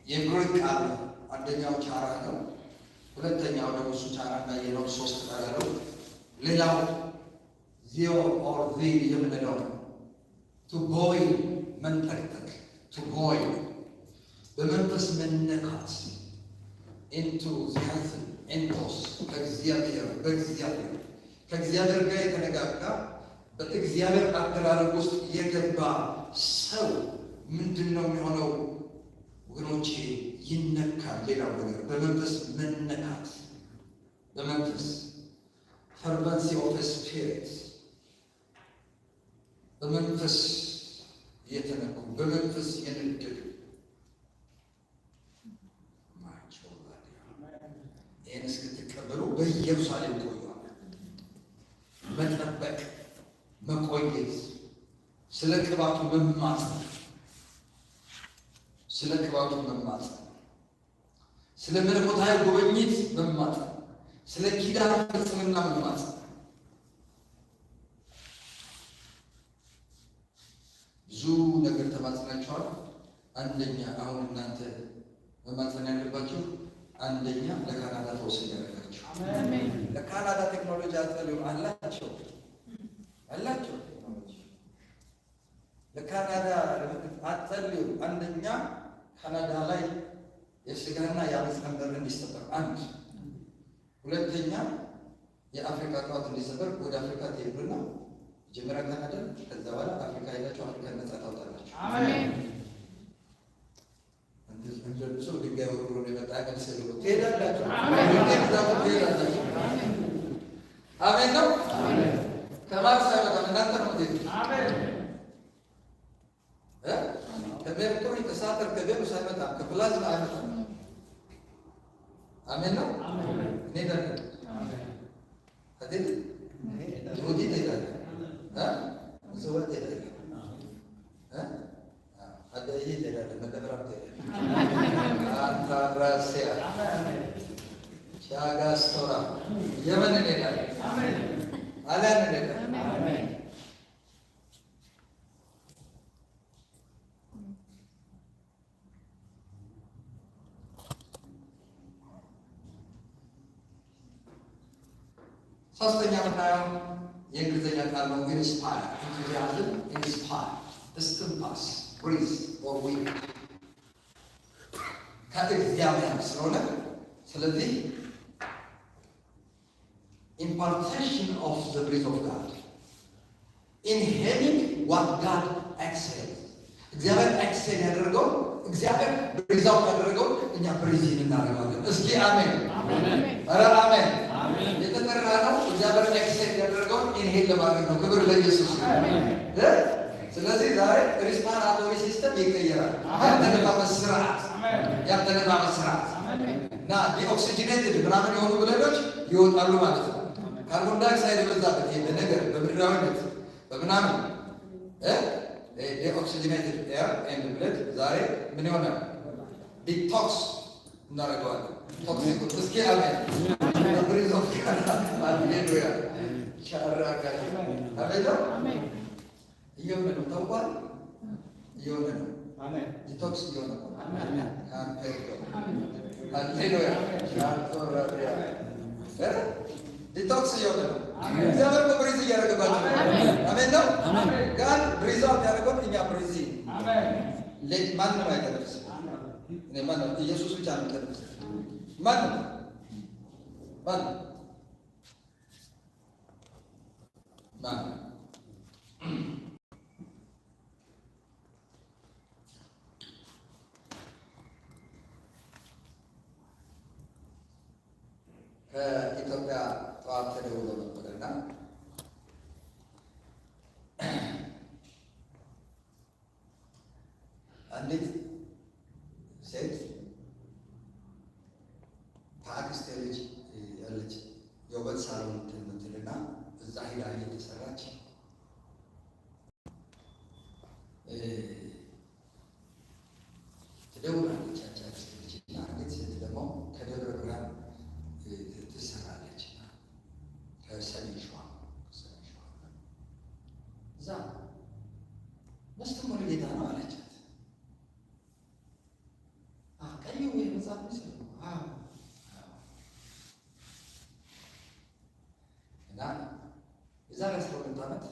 የግሪክ ቃል ነው። አንደኛው ቻራ ነው። ሁለተኛው ደግሞ እሱ ቻራ እንዳየነው ሶስት ቃል ነው። ሌላው ዚዮ or ዚ የምንለው ነው። To boil መንጠቅጠቅ፣ to boil በመንፈስ መነካት፣ enthusiasm entos ከእግዚአብሔር በእግዚአብሔር ከእግዚአብሔር ጋር የተነጋጋ፣ በእግዚአብሔር አደራረግ ውስጥ የገባ ሰው ምንድን ነው የሚሆነው? ወገኖቼ ይነካል። ሌላው ነገር በመንፈስ መነካት፣ በመንፈስ fervency of spirit፣ በመንፈስ የተነኩ፣ በመንፈስ የነደዱ ናቸው። ይህን እስክትቀበሉ በኢየሩሳሌም ቆዩ። መጠበቅ፣ መቆየት፣ ስለ ቅባቱ መማፀን፣ ስለ ቅባቱ መማፀን፣ ስለ መለኮታዊ ጉብኝት መማፀን፣ ስለ ኪዳን ፍጽምና መማፀን። ብዙ ነገር ተማጽናችኋል። አንደኛ አሁን እናንተ መማፀን ያለባችሁ አንደኛ ለካናዳ ፈውስ እንዲያደርጋችሁ። ለካናዳ ቴክኖሎጂ አትጸልዩም? አላቸው፣ አላቸው ቴክኖሎጂ። ለካናዳ አትጸልዩም? አንደኛ ካናዳ ላይ የስጋና የአመፅ ቀንበር እንዲሰበር አንድ፣ ሁለተኛ የአፍሪካ ጠዋት እንዲሰበር። ወደ አፍሪካ ትሄዱና መጀመሪያ ካናዳ፣ ከዛ በኋላ አፍሪካ ሄዳችሁ አፍሪካ ነጻ ታውጣላችሁ። እንደ ሰው ድንጋይ ወርውሮ ነው የመጣ አይመስልም። ትሄዳላችሁ፣ ትሄዳላችሁ። አሜን ነው። ከማርስ አይመጣም፣ እናንተ ነው የምትሄዱት። ከሜርኩሪ፣ ከሳተር፣ ከቬኑስ አይመጣም፣ ከፕላዝማ አይመጣም። አሜን ነው። እንሄዳለን አይደል? ጅቡቲ ትሄዳለህ፣ ምጽዋ ትሄዳለህ፣ አደይ ትሄዳለህ፣ መደብራም ትሄዳለህ። አንታራሲያ ቻጋስቶራ የመን እንሄዳለን፣ ጣሊያን እንሄዳለን። ሶስተኛ የምናየው የእንግሊዝኛ ቃል ነው። Inspire፣ enthusiasm፣ inspire፣ እስትንፋስ፣ breath or wind ከእግዚአብሔር ስለሆነ ስለዚህ impartation of the breath of God, inhaling what God exhales። እግዚአብሔር exhale ያደረገው፣ እግዚአብሔር breathe out ያደረገው እኛ breathe in እናደርገዋለን። እስኪ አሜን፣ ኧረ አሜን። የተጠራ ነው እግዚአብሔር exhale ያደረገውን inhale ለማድረግ ነው። ክብር ለኢየሱስ። ስለዚህ ዛሬ respiratory system ይቀየራል። ያተነፋፈስ ስርዓት፣ ያተነፋፈስ ስርዓት እና deoxygenated ምናምን የሆኑ blood ኦች ይወጣሉ ማለት ነው። ካርቦን ዳይኦክሳይድ የበዛበት ይሄ በነገር በምድራዊነት በምናምን deoxygenated air and blood ዛሬ ምን ይሆናል? Detox እናደርገዋለን። Toxic እስኪ አሜን። Breath of ሃሌሉያ ሻራካ አሜን ነው። እየሆነ ነው፣ ታውቋል። እየሆነ ነው። Detox እየሆነ ነው። ካምፔዶ ሃሌሉያ ሻቶራሪያ detox እየሆነ ነው። እግዚአብሔር እኮ breathe እያደረገባቸው ነው። አሜን ነው። God breathe out ያደረገውን እኛ breathe ማንም አይተነፍስም። እኔ ማንም ኢየሱስ ብቻ ነው የሚተነፍስ። ማንም ማንም ማንም ከኢትዮጵያ ጠዋት ተደውሎ ነበርና አንዲት መጽሐፍ ነው። አዎ። እና የዛሬ 12 ዓመት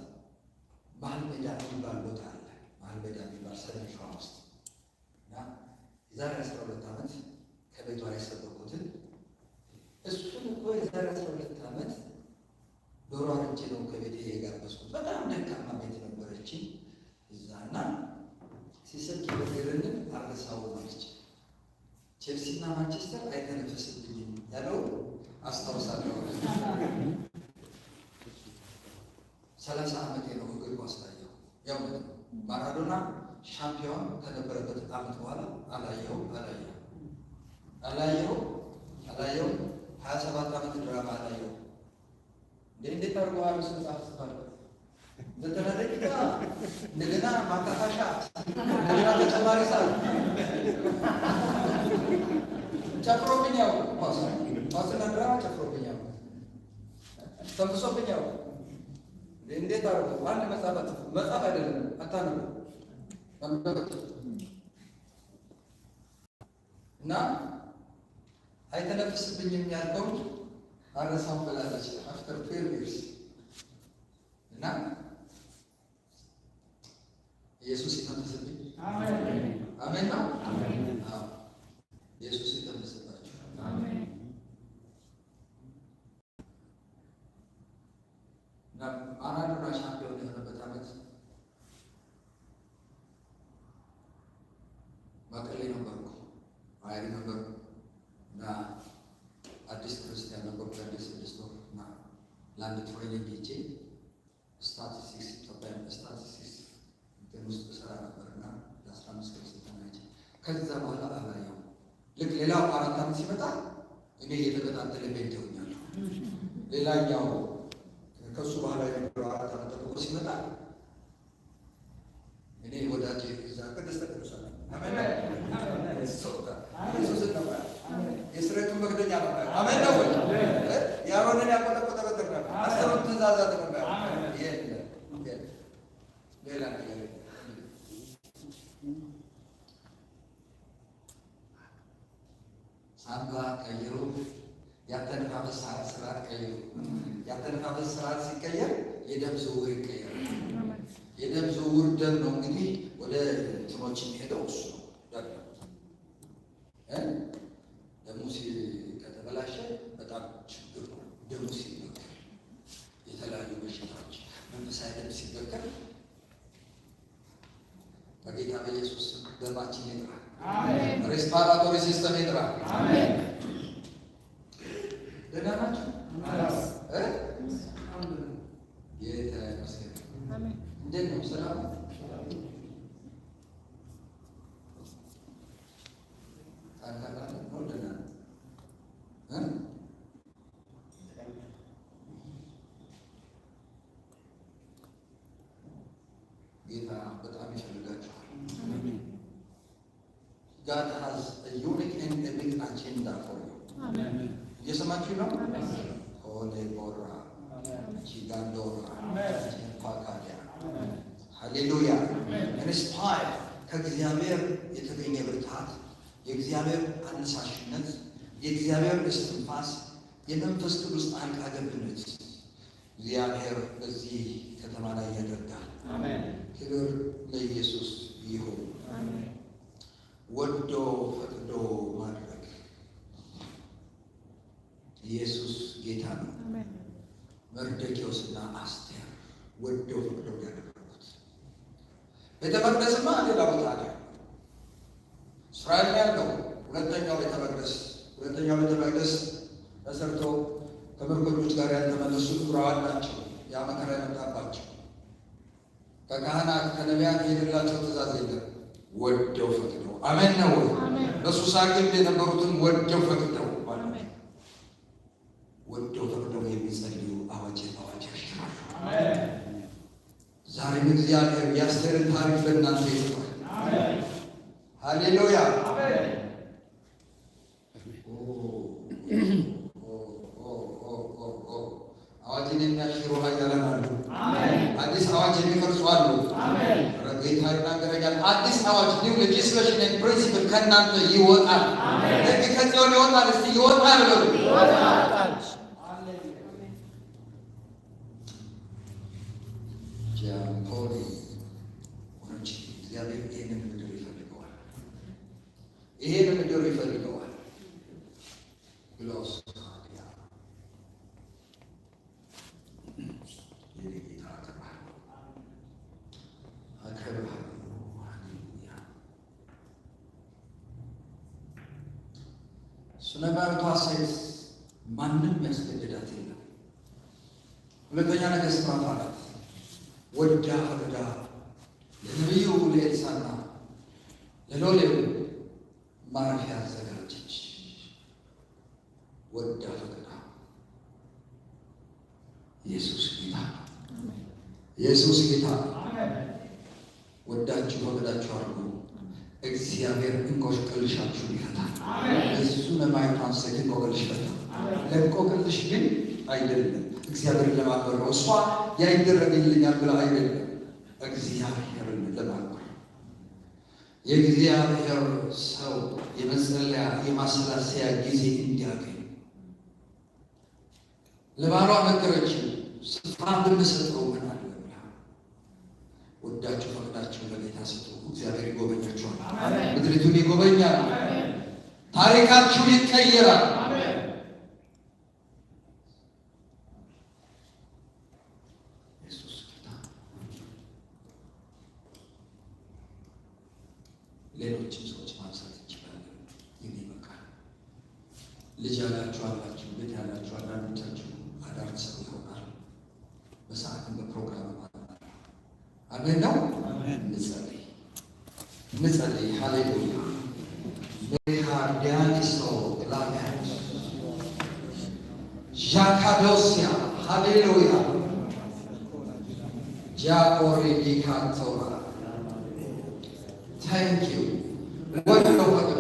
መሀል ሜዳ የሚባል ቦታ አለ። መሀል ሜዳ የሚባል ሰሜን ሸዋ ውስጥ። እና የዛሬ 12 ዓመት ከቤቷ የሰበኩትን እሱን እኮ የዛሬ 12 ዓመት ዶሮ አርጄ ነው ከቤቴ የጋበዝኩት። በጣም ደካማ ቤት ነበረችኝ እዛ እና ሲሰብክ የበገረንን አልረሳውም አለች። ቼልሲና ማንቸስተር አይተነፈስብኝም ያለው አስታውሳለሁ። 30 ዓመቴ ነው እግር ኳስ ላየሁ። ያው ማራዶና ሻምፒዮን ከነበረበት ዓመት በኋላ አላየሁም፣ አላየሁም፣ አላየሁም፣ አላየሁም። 27 ዓመት ድራማ አላየሁም። እንዴት አድርጎ 25 መጽሐፍ ጽፏል? 90 ደቂቃ፣ እንደገና ማካካሻ፣ እንደገና ተጨማሪ ሰዓት ጨፍሮብኝ ያው ኳስ ኳስና ድራማ ጨፍሮብኝ ያው ተንፍሶብኝ ያው እንዴት አድርጎ አንድ መጽሐፍ አትጽፉ? መጽሐፍ አይደለም፣ አታነቡ እና አይተነፍስብኝም ያልከው አረሳም ብላለች። After 12 years እና ኢየሱስ ይተንፍስብኝ። አሜን ነው። አዎ፣ ኢየሱስ ይተንፍስባችሁ። እና ማራዶና ሻምፒዮን የሆነበት ዓመት መቀሌ ነበርኩ። I remember። እና አዲስ ክርስቲያን ነበርኩ፣ አዲስ 6 ወር። እና ለአንድ training ሄጄ ስታቲስቲክስ፣ ኢትዮጵያ ስታቲስቲክስ እንትን ውስጥ ስራ ነበር እና ለ15 ቀን ስልጠና ሄጄ ከዛ በኋላ አላየሁም። ልክ ሌላው 4 ዓመት ሲመጣ እኔ እየተከታተለ ቤት ሆኛለሁ። ሌላኛው ከእሱ በኋላ የነበረው 4 ዓመት ጠብቆ ሲመጣ እኔ ወዳጄ እዛ ቅድስተ ቅዱሳን፣ አሜን፣ ኢየሱስን ነው፣ የስርየቱን መክደኛ ነው። አሜን ነው ወይ? የአሮንን ያቆጠቆጠ በትር ነው። አስሩን ትእዛዛት ነው። የለም፣ ሌላ ነገር የለም። ሳንባ ቀይሩ፣ ያተነፋፈስ ስርዓት ቀይሩ። ያተነፋፈስ ስርዓት ሲቀየር የደም ዝውውር ይቀየራል። የደም ዝውውር ደም ነው እንግዲህ ወደ እንትኖች የሚሄደው እሱ ነው። ደም ነው። ደሙ ከተበላሸ በጣም ችግር ነው። ደሙ ሲበከል የተለያዩ በሽታዎች፣ መንፈሳዊ ደም ሲበከል በጌታ በኢየሱስ ስም ደማችን ይጥራ። Respiratory system ይጥራ። ደህና ናችሁ? እ? ጌታ ይመስገን። እንዴት ነው? ሰላም ነው? ጠንካራ ነው? ደህና ነው? እ? ጌታ በጣም ይፈልጋችኋል። God has a unique and a big agenda for you. እየሰማችሁ ነው? ሆሌ ቦራ ቺጋንዶራ ቼንፓካዲያ፣ ሃሌሉያ። Inspire ከእግዚአብሔር የተገኘ ብርታት፣ የእግዚአብሔር አነሳሽነት፣ የእግዚአብሔር እስትንፋስ፣ የመንፈስ ቅዱስ ጣልቃ ገብነት እግዚአብሔር በዚህ ከተማ ላይ ያደርጋል። ክብር ለኢየሱስ ይሁን። ወዶ ፈቅዶ ማድረግ፣ ኢየሱስ ጌታ ነው። መርዶክዮስና አስቴር ወደው ፈቅደው ያደረጉት። ቤተ መቅደስማ ሌላ ቦታ ነው። እስራኤል ላይ ያለው ሁለተኛው ቤተ መቅደስ። ሁለተኛው ቤተ መቅደስ ተሰርቶ ከምርኮኞች ጋር ያልተመለሱ ዕብራውያን ናቸው። ያ መከራ የመጣባቸው ከካህናት ከነቢያት የሄደላቸው ትእዛዝ የለም። ወደው ፈቅደው፣ አሜን ነው ወይ? በሱሳ ግንብ የነበሩትን ወደው ፈቅደው ማለት ነው። ወደው ፈቅደው የሚጸልዩ አዋጅ አዋጅ ያሽራሉ። ዛሬም እግዚአብሔር የአስቴርን ታሪክ በእናንተ ይጽፋል። ሃሌሉያ። ኦ ኦ ኦ ኦ ኦ፣ አዋጅን የሚያሽሩ ኃያላን አሉ። አዲስ አዋጅ የሚቀርጹ አሉ። ኧረ ጌታ ይናገረኛል። አዲስ አዋጅ፣ new legislation and principle ከእናንተ ይወጣል። ሕግ ከጽዮን ይወጣል። እስቲ ይወጣል በሉ። ጃምፖሪ ወገኖች፣ እግዚአብሔር ይህንን ምድር ይፈልገዋል። ይህን ምድር ይፈልገዋል። ግሎስ የኔ ጌታ፣ አከብርሃለሁ፣ አከብርሃለሁ። ሃሌሉያ። ሱነማዊቷ ሴት ማንም ያስገድዳት የለም። ሁለተኛ ነገሥት ምዕራፍ 4 ወዳ ፈቅዳ ለነቢዩ ለኤልሳዕና ለሎሌው ማረፊያ አዘጋጀች። ወዳ ፈቅዳ። ኢየሱስ ጌታ ነው። ኢየሱስ ጌታ ነው። ወዳችሁ ፈቅዳችሁ አድርጉ። እግዚአብሔር እንቆቅልሻችሁን ይፈታል። የሱነማይቷን ሴት እንቆቅልሽ ፈታ። ለእንቆቅልሽ ግን አይደለም፣ እግዚአብሔርን ለማክበር ነው። እሷ ያይደረግልኛል ብላ አይደለም፣ እግዚአብሔርን ለማክበር። የእግዚአብሔር ሰው የመጸለያ የማሰላሰያ ጊዜ እንዲያገኝ ለባሏ ነገረችው። ስፍራ ብንሰጠው ምን አለ ብላ። ወዳችሁ ፈቅዳችሁ ለጌታ ስጡ። እግዚአብሔር ይጎበኛችኋል። ምድሪቱን ይጎበኛል። ታሪካችሁ ይቀየራል። ኢየሱስ ጌታ። ሌሎችም ሰዎች ማንሳት እንችላለን። ግን ይበቃል። ልጅ ያላችሁ አላችሁ፣ ቤት ያላችሁ አንዳንዶቻችሁ አዳር ትሰሩ ይሆናል። በሰዓትም በፕሮግራም ማለት አሜን ነው። እንጸልይ፣ እንጸልይ። ሃሌሉያ። ሜካዲያኒሶ ላጋስ ዣካዶሲያ፣ ሃሌሉያ፣ ጃቆሪዲካቶራ። Thank you። ወዶ ፈቅዶ፣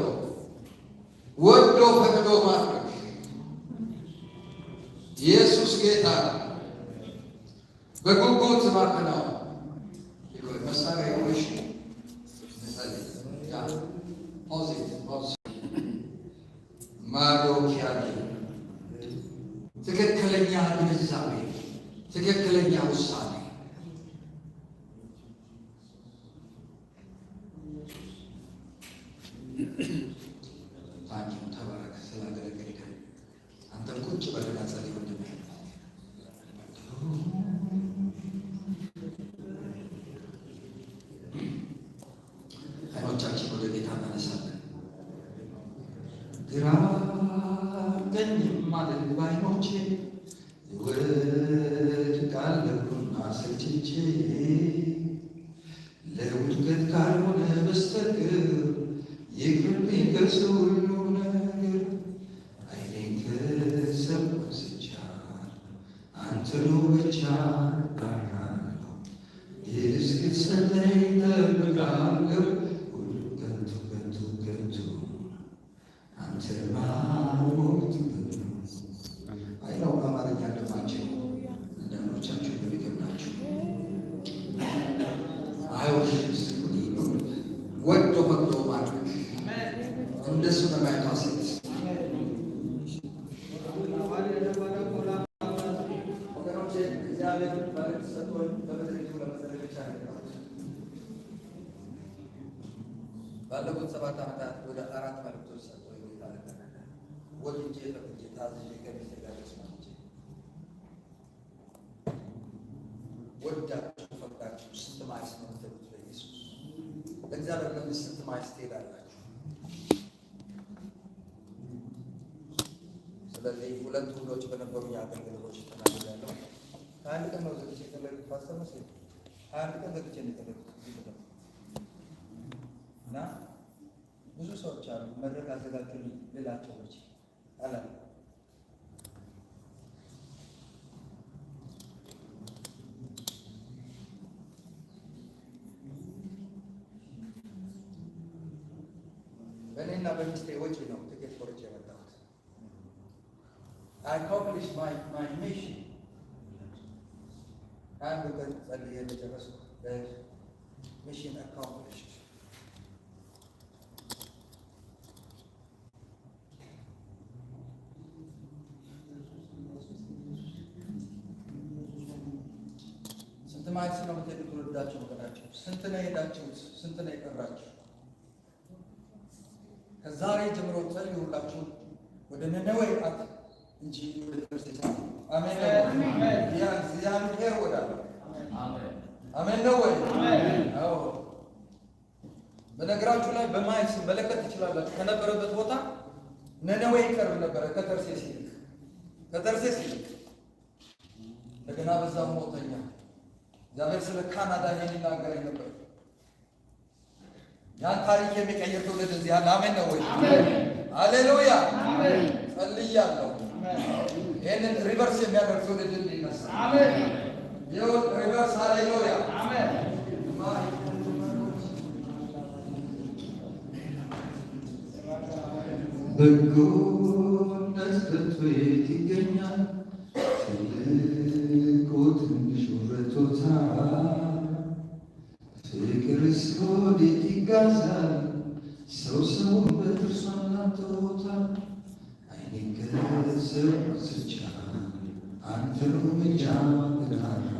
ወዶ ፈቅዶ ማድረግ። ኢየሱስ ጌታ ነው። በጉጉት ማከናወን መሳሪያ ይሆንሽ። እንጸልይ። Yeah, pause it, pause። ማዶኪያኒ ትክክለኛ ግንዛቤ፣ ትክክለኛ ውሳኔ። Thank you። ተባረክ ስላገለገልከን። አንተም ቁጭ በልና ጸልይ ወንድሜ። አይኖቻችን ወደ ጌታ እናነሳለን። ግራ ቀኝም ማለት ባይኖቼ እወድቃለሁና ሰልችቼ፣ ለውድቀት ካልሆነ በስተቀር ይቅርብኝ ከሰው ሁሉ ነገር። ዓይኔን ከሰው አንስቻለሁ፣ አንተኑ ብቻ እጠራለሁ። እስክትሰጠኝ እጠብቃለሁ። ሁሉ ከንቱ፣ ከንቱ፣ ከንቱ፣ አንተ ማወቅ። አይ ነው፣ አማርኛ እንደማችል አንዳንዶቻችሁ እንደሚከብዳችሁ። አይወሽም። ወዶ ፈቅዶ ማድረግ እንደሱ ለማየቷ ሴት። ወገኖቼ፣ እግዚአብሔር መልእክት ሰጥቶኝ በምድሪቱ ለመጸለይ ብቻ ነው የመጣሁት። ባለፉት 7 ዓመታት ወደ አራት መልእክቶች ሰጥቶኝ ጌታ ወድጄ ፈቅጄ ታዝዤ ከሚስቴ ጋር ተስማምቼ። ወዳችሁ ፈቅዳችሁ ስንት miles ነው የምትሄዱት? ለኢየሱስ፣ ለእግዚአብሔር መንግስት ስንት miles ትሄዳላችሁ? ስለዚህ ሁለት ውሎች በነበሩ የአገልግሎቶች ተናግሬያለሁ። ከአንድ ቀን ነው ዘግቼ የጸለይኩት። ፓስተር መሰለኝ፣ 21 ቀን ዘግቼ ነው የጸለይኩት እዚህ ቦታ። እና ብዙ ሰዎች አሉ መድረክ አዘጋጁልኝ ልላቸው መቼ አላለም። በእኔና በሚስቴ ወጪ ነው ትኬት ቆርጬ የመጣሁት። I accomplished my mission። አንድ ቀን ጸልዬ እንደጨረስኩ Mission accomplished. ስንት miles ነው የምትሄዱት? ወዳችሁ ወገናችሁ ስንት ነው የሄዳችሁት? ስንት ነው የቀራችሁ? ከዛሬ ጀምሮ ጸልዩ። ሁላችሁ ወደ ነነዌ አት እንጂ ወደ ተርሴስ። አሜን ነው። ያ እግዚአብሔር ወዳለው አሜን ነው ወይ? አዎ። በነገራችሁ ላይ በ miles መለከት ትችላላችሁ። ከነበረበት ቦታ ነነዌ ይቀርብ ነበረ ከተርሴስ ይልቅ፣ ከተርሴስ ይልቅ። እንደገና በዛው ሞተኛ። እግዚአብሔር ስለ ካናዳ ይሄን ይናገረኝ ነበር። ያን ታሪክ የሚቀይር ትውልድ እዚህ አለ። አሜን ነው ወይ? ሃሌሉያ። ጸልያለሁ። ይህንን reverse የሚያደርግ ትውልድ እንዲነሳ። ይኸው reverse። ሃሌሉያ። በጎነት ከቶ የት ይገኛል? ትልቁ ትንሹ ረድቶታል። ፍቅርስ ወዴት ይጋዛል? ሰው ሰውን በጥርሱ አላምጦታል። ዓይኔን ከሰው አንስቻ አንተኑ ብቻ እጠራለሁ።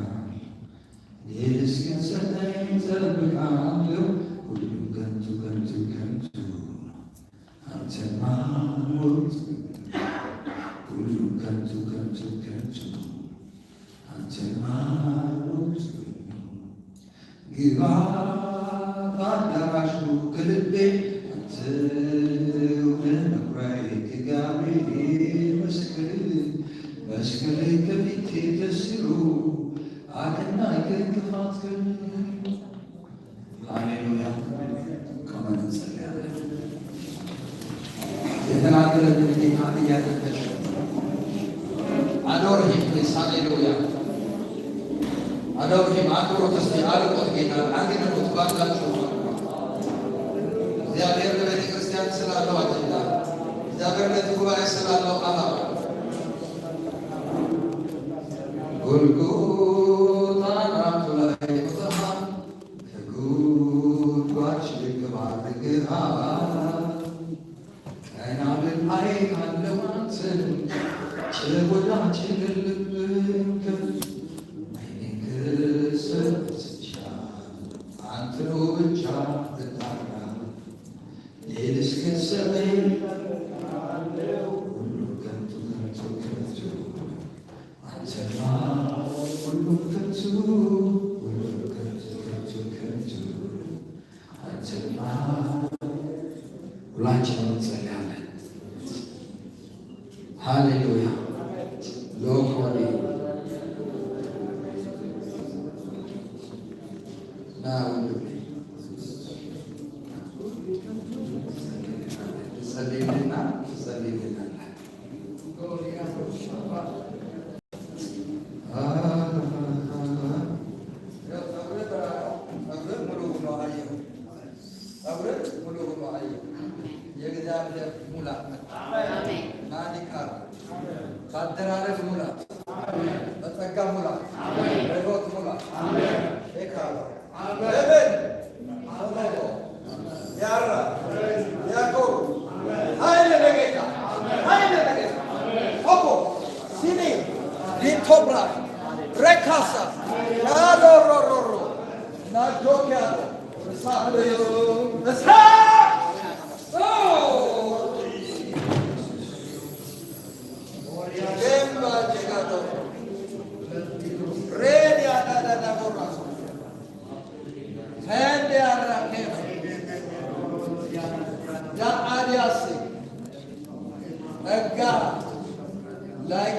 እስክትሰጠኝ እጠብቃለሁ። ሁሉም ከንቱ ከንቱ ከንቱ ነው። አንተን ማወቅ ሁሉም ከንቱ ከንቱ ከንቱ ነው። አንተን ማወቅ ግባ በአዳራሹ ከልቤ፣ አንተ መኩሪያዬ ጥጋቤ። መስቀል መስቀል ከፊቴ ተስሎ አቀናኝ ከእንቅፋት ከልሎ። ሃሌሉያ። ቆመን እንጸልያለን። የተናገረንን ጌታ እያደነቅን adore him, please። ሃሌሉያ፣ adore him። አክብሮት እስቲ አልቆት ጌታ አግንኑት ባላችሁ። እግዚአብሔር ለቤተ ክርስቲያን ስላለው አጀንዳ፣ እግዚአብሔር ለዚህ ጉባኤ ስላለው ዓላማ። ጎልጎታ አናቱ ላይ ሞተሃል፣ ከጉድጓድ ሽቅብ አድርገሃል። ቀና ብል አይሃለሁ አንተን፣ ጭጎዳችን ልብን ከፍ። ዓይኔን ከሰው አንስቻለሁ፣ አንተኑ ብቻ እጠራለሁ። ሌል እስክትሰጠኝ ሁሉም ከንቱ ከንቱ ከንቱ፣ አንተማ ሁሉም ከንቱ፣ ሁሉም ከንቱ ከንቱ ከንቱ፣ አንተማ። ሁላችንም እንጸልያለን። ሃሌሉያ። ሎኮሪ ና ወንድሜ፣ ትጸልይልና ትጸልይልናለህ። ጸጉርህ ሙሉ ሆኖ አየሁ። ጸጉርህ ሙሉ ሆኖ አየሁ። የእግዚአብሔር ሙላት መጣ። ናኒካር በአደራረግ ሙላት፣ በጸጋ ሙላት፣ በሕይወት ሙላት ኤካሎ አሜን። አሜን። ያራ ያዕቆብ ኃይለ ለጌታ፣ ኃይለ ለጌታ። ኦኮ ሲኒ ሊቶብራ ረካሳ ያሎሮሮሮ ናዶኪያሎ እሳት በኢየሱስ እሳት።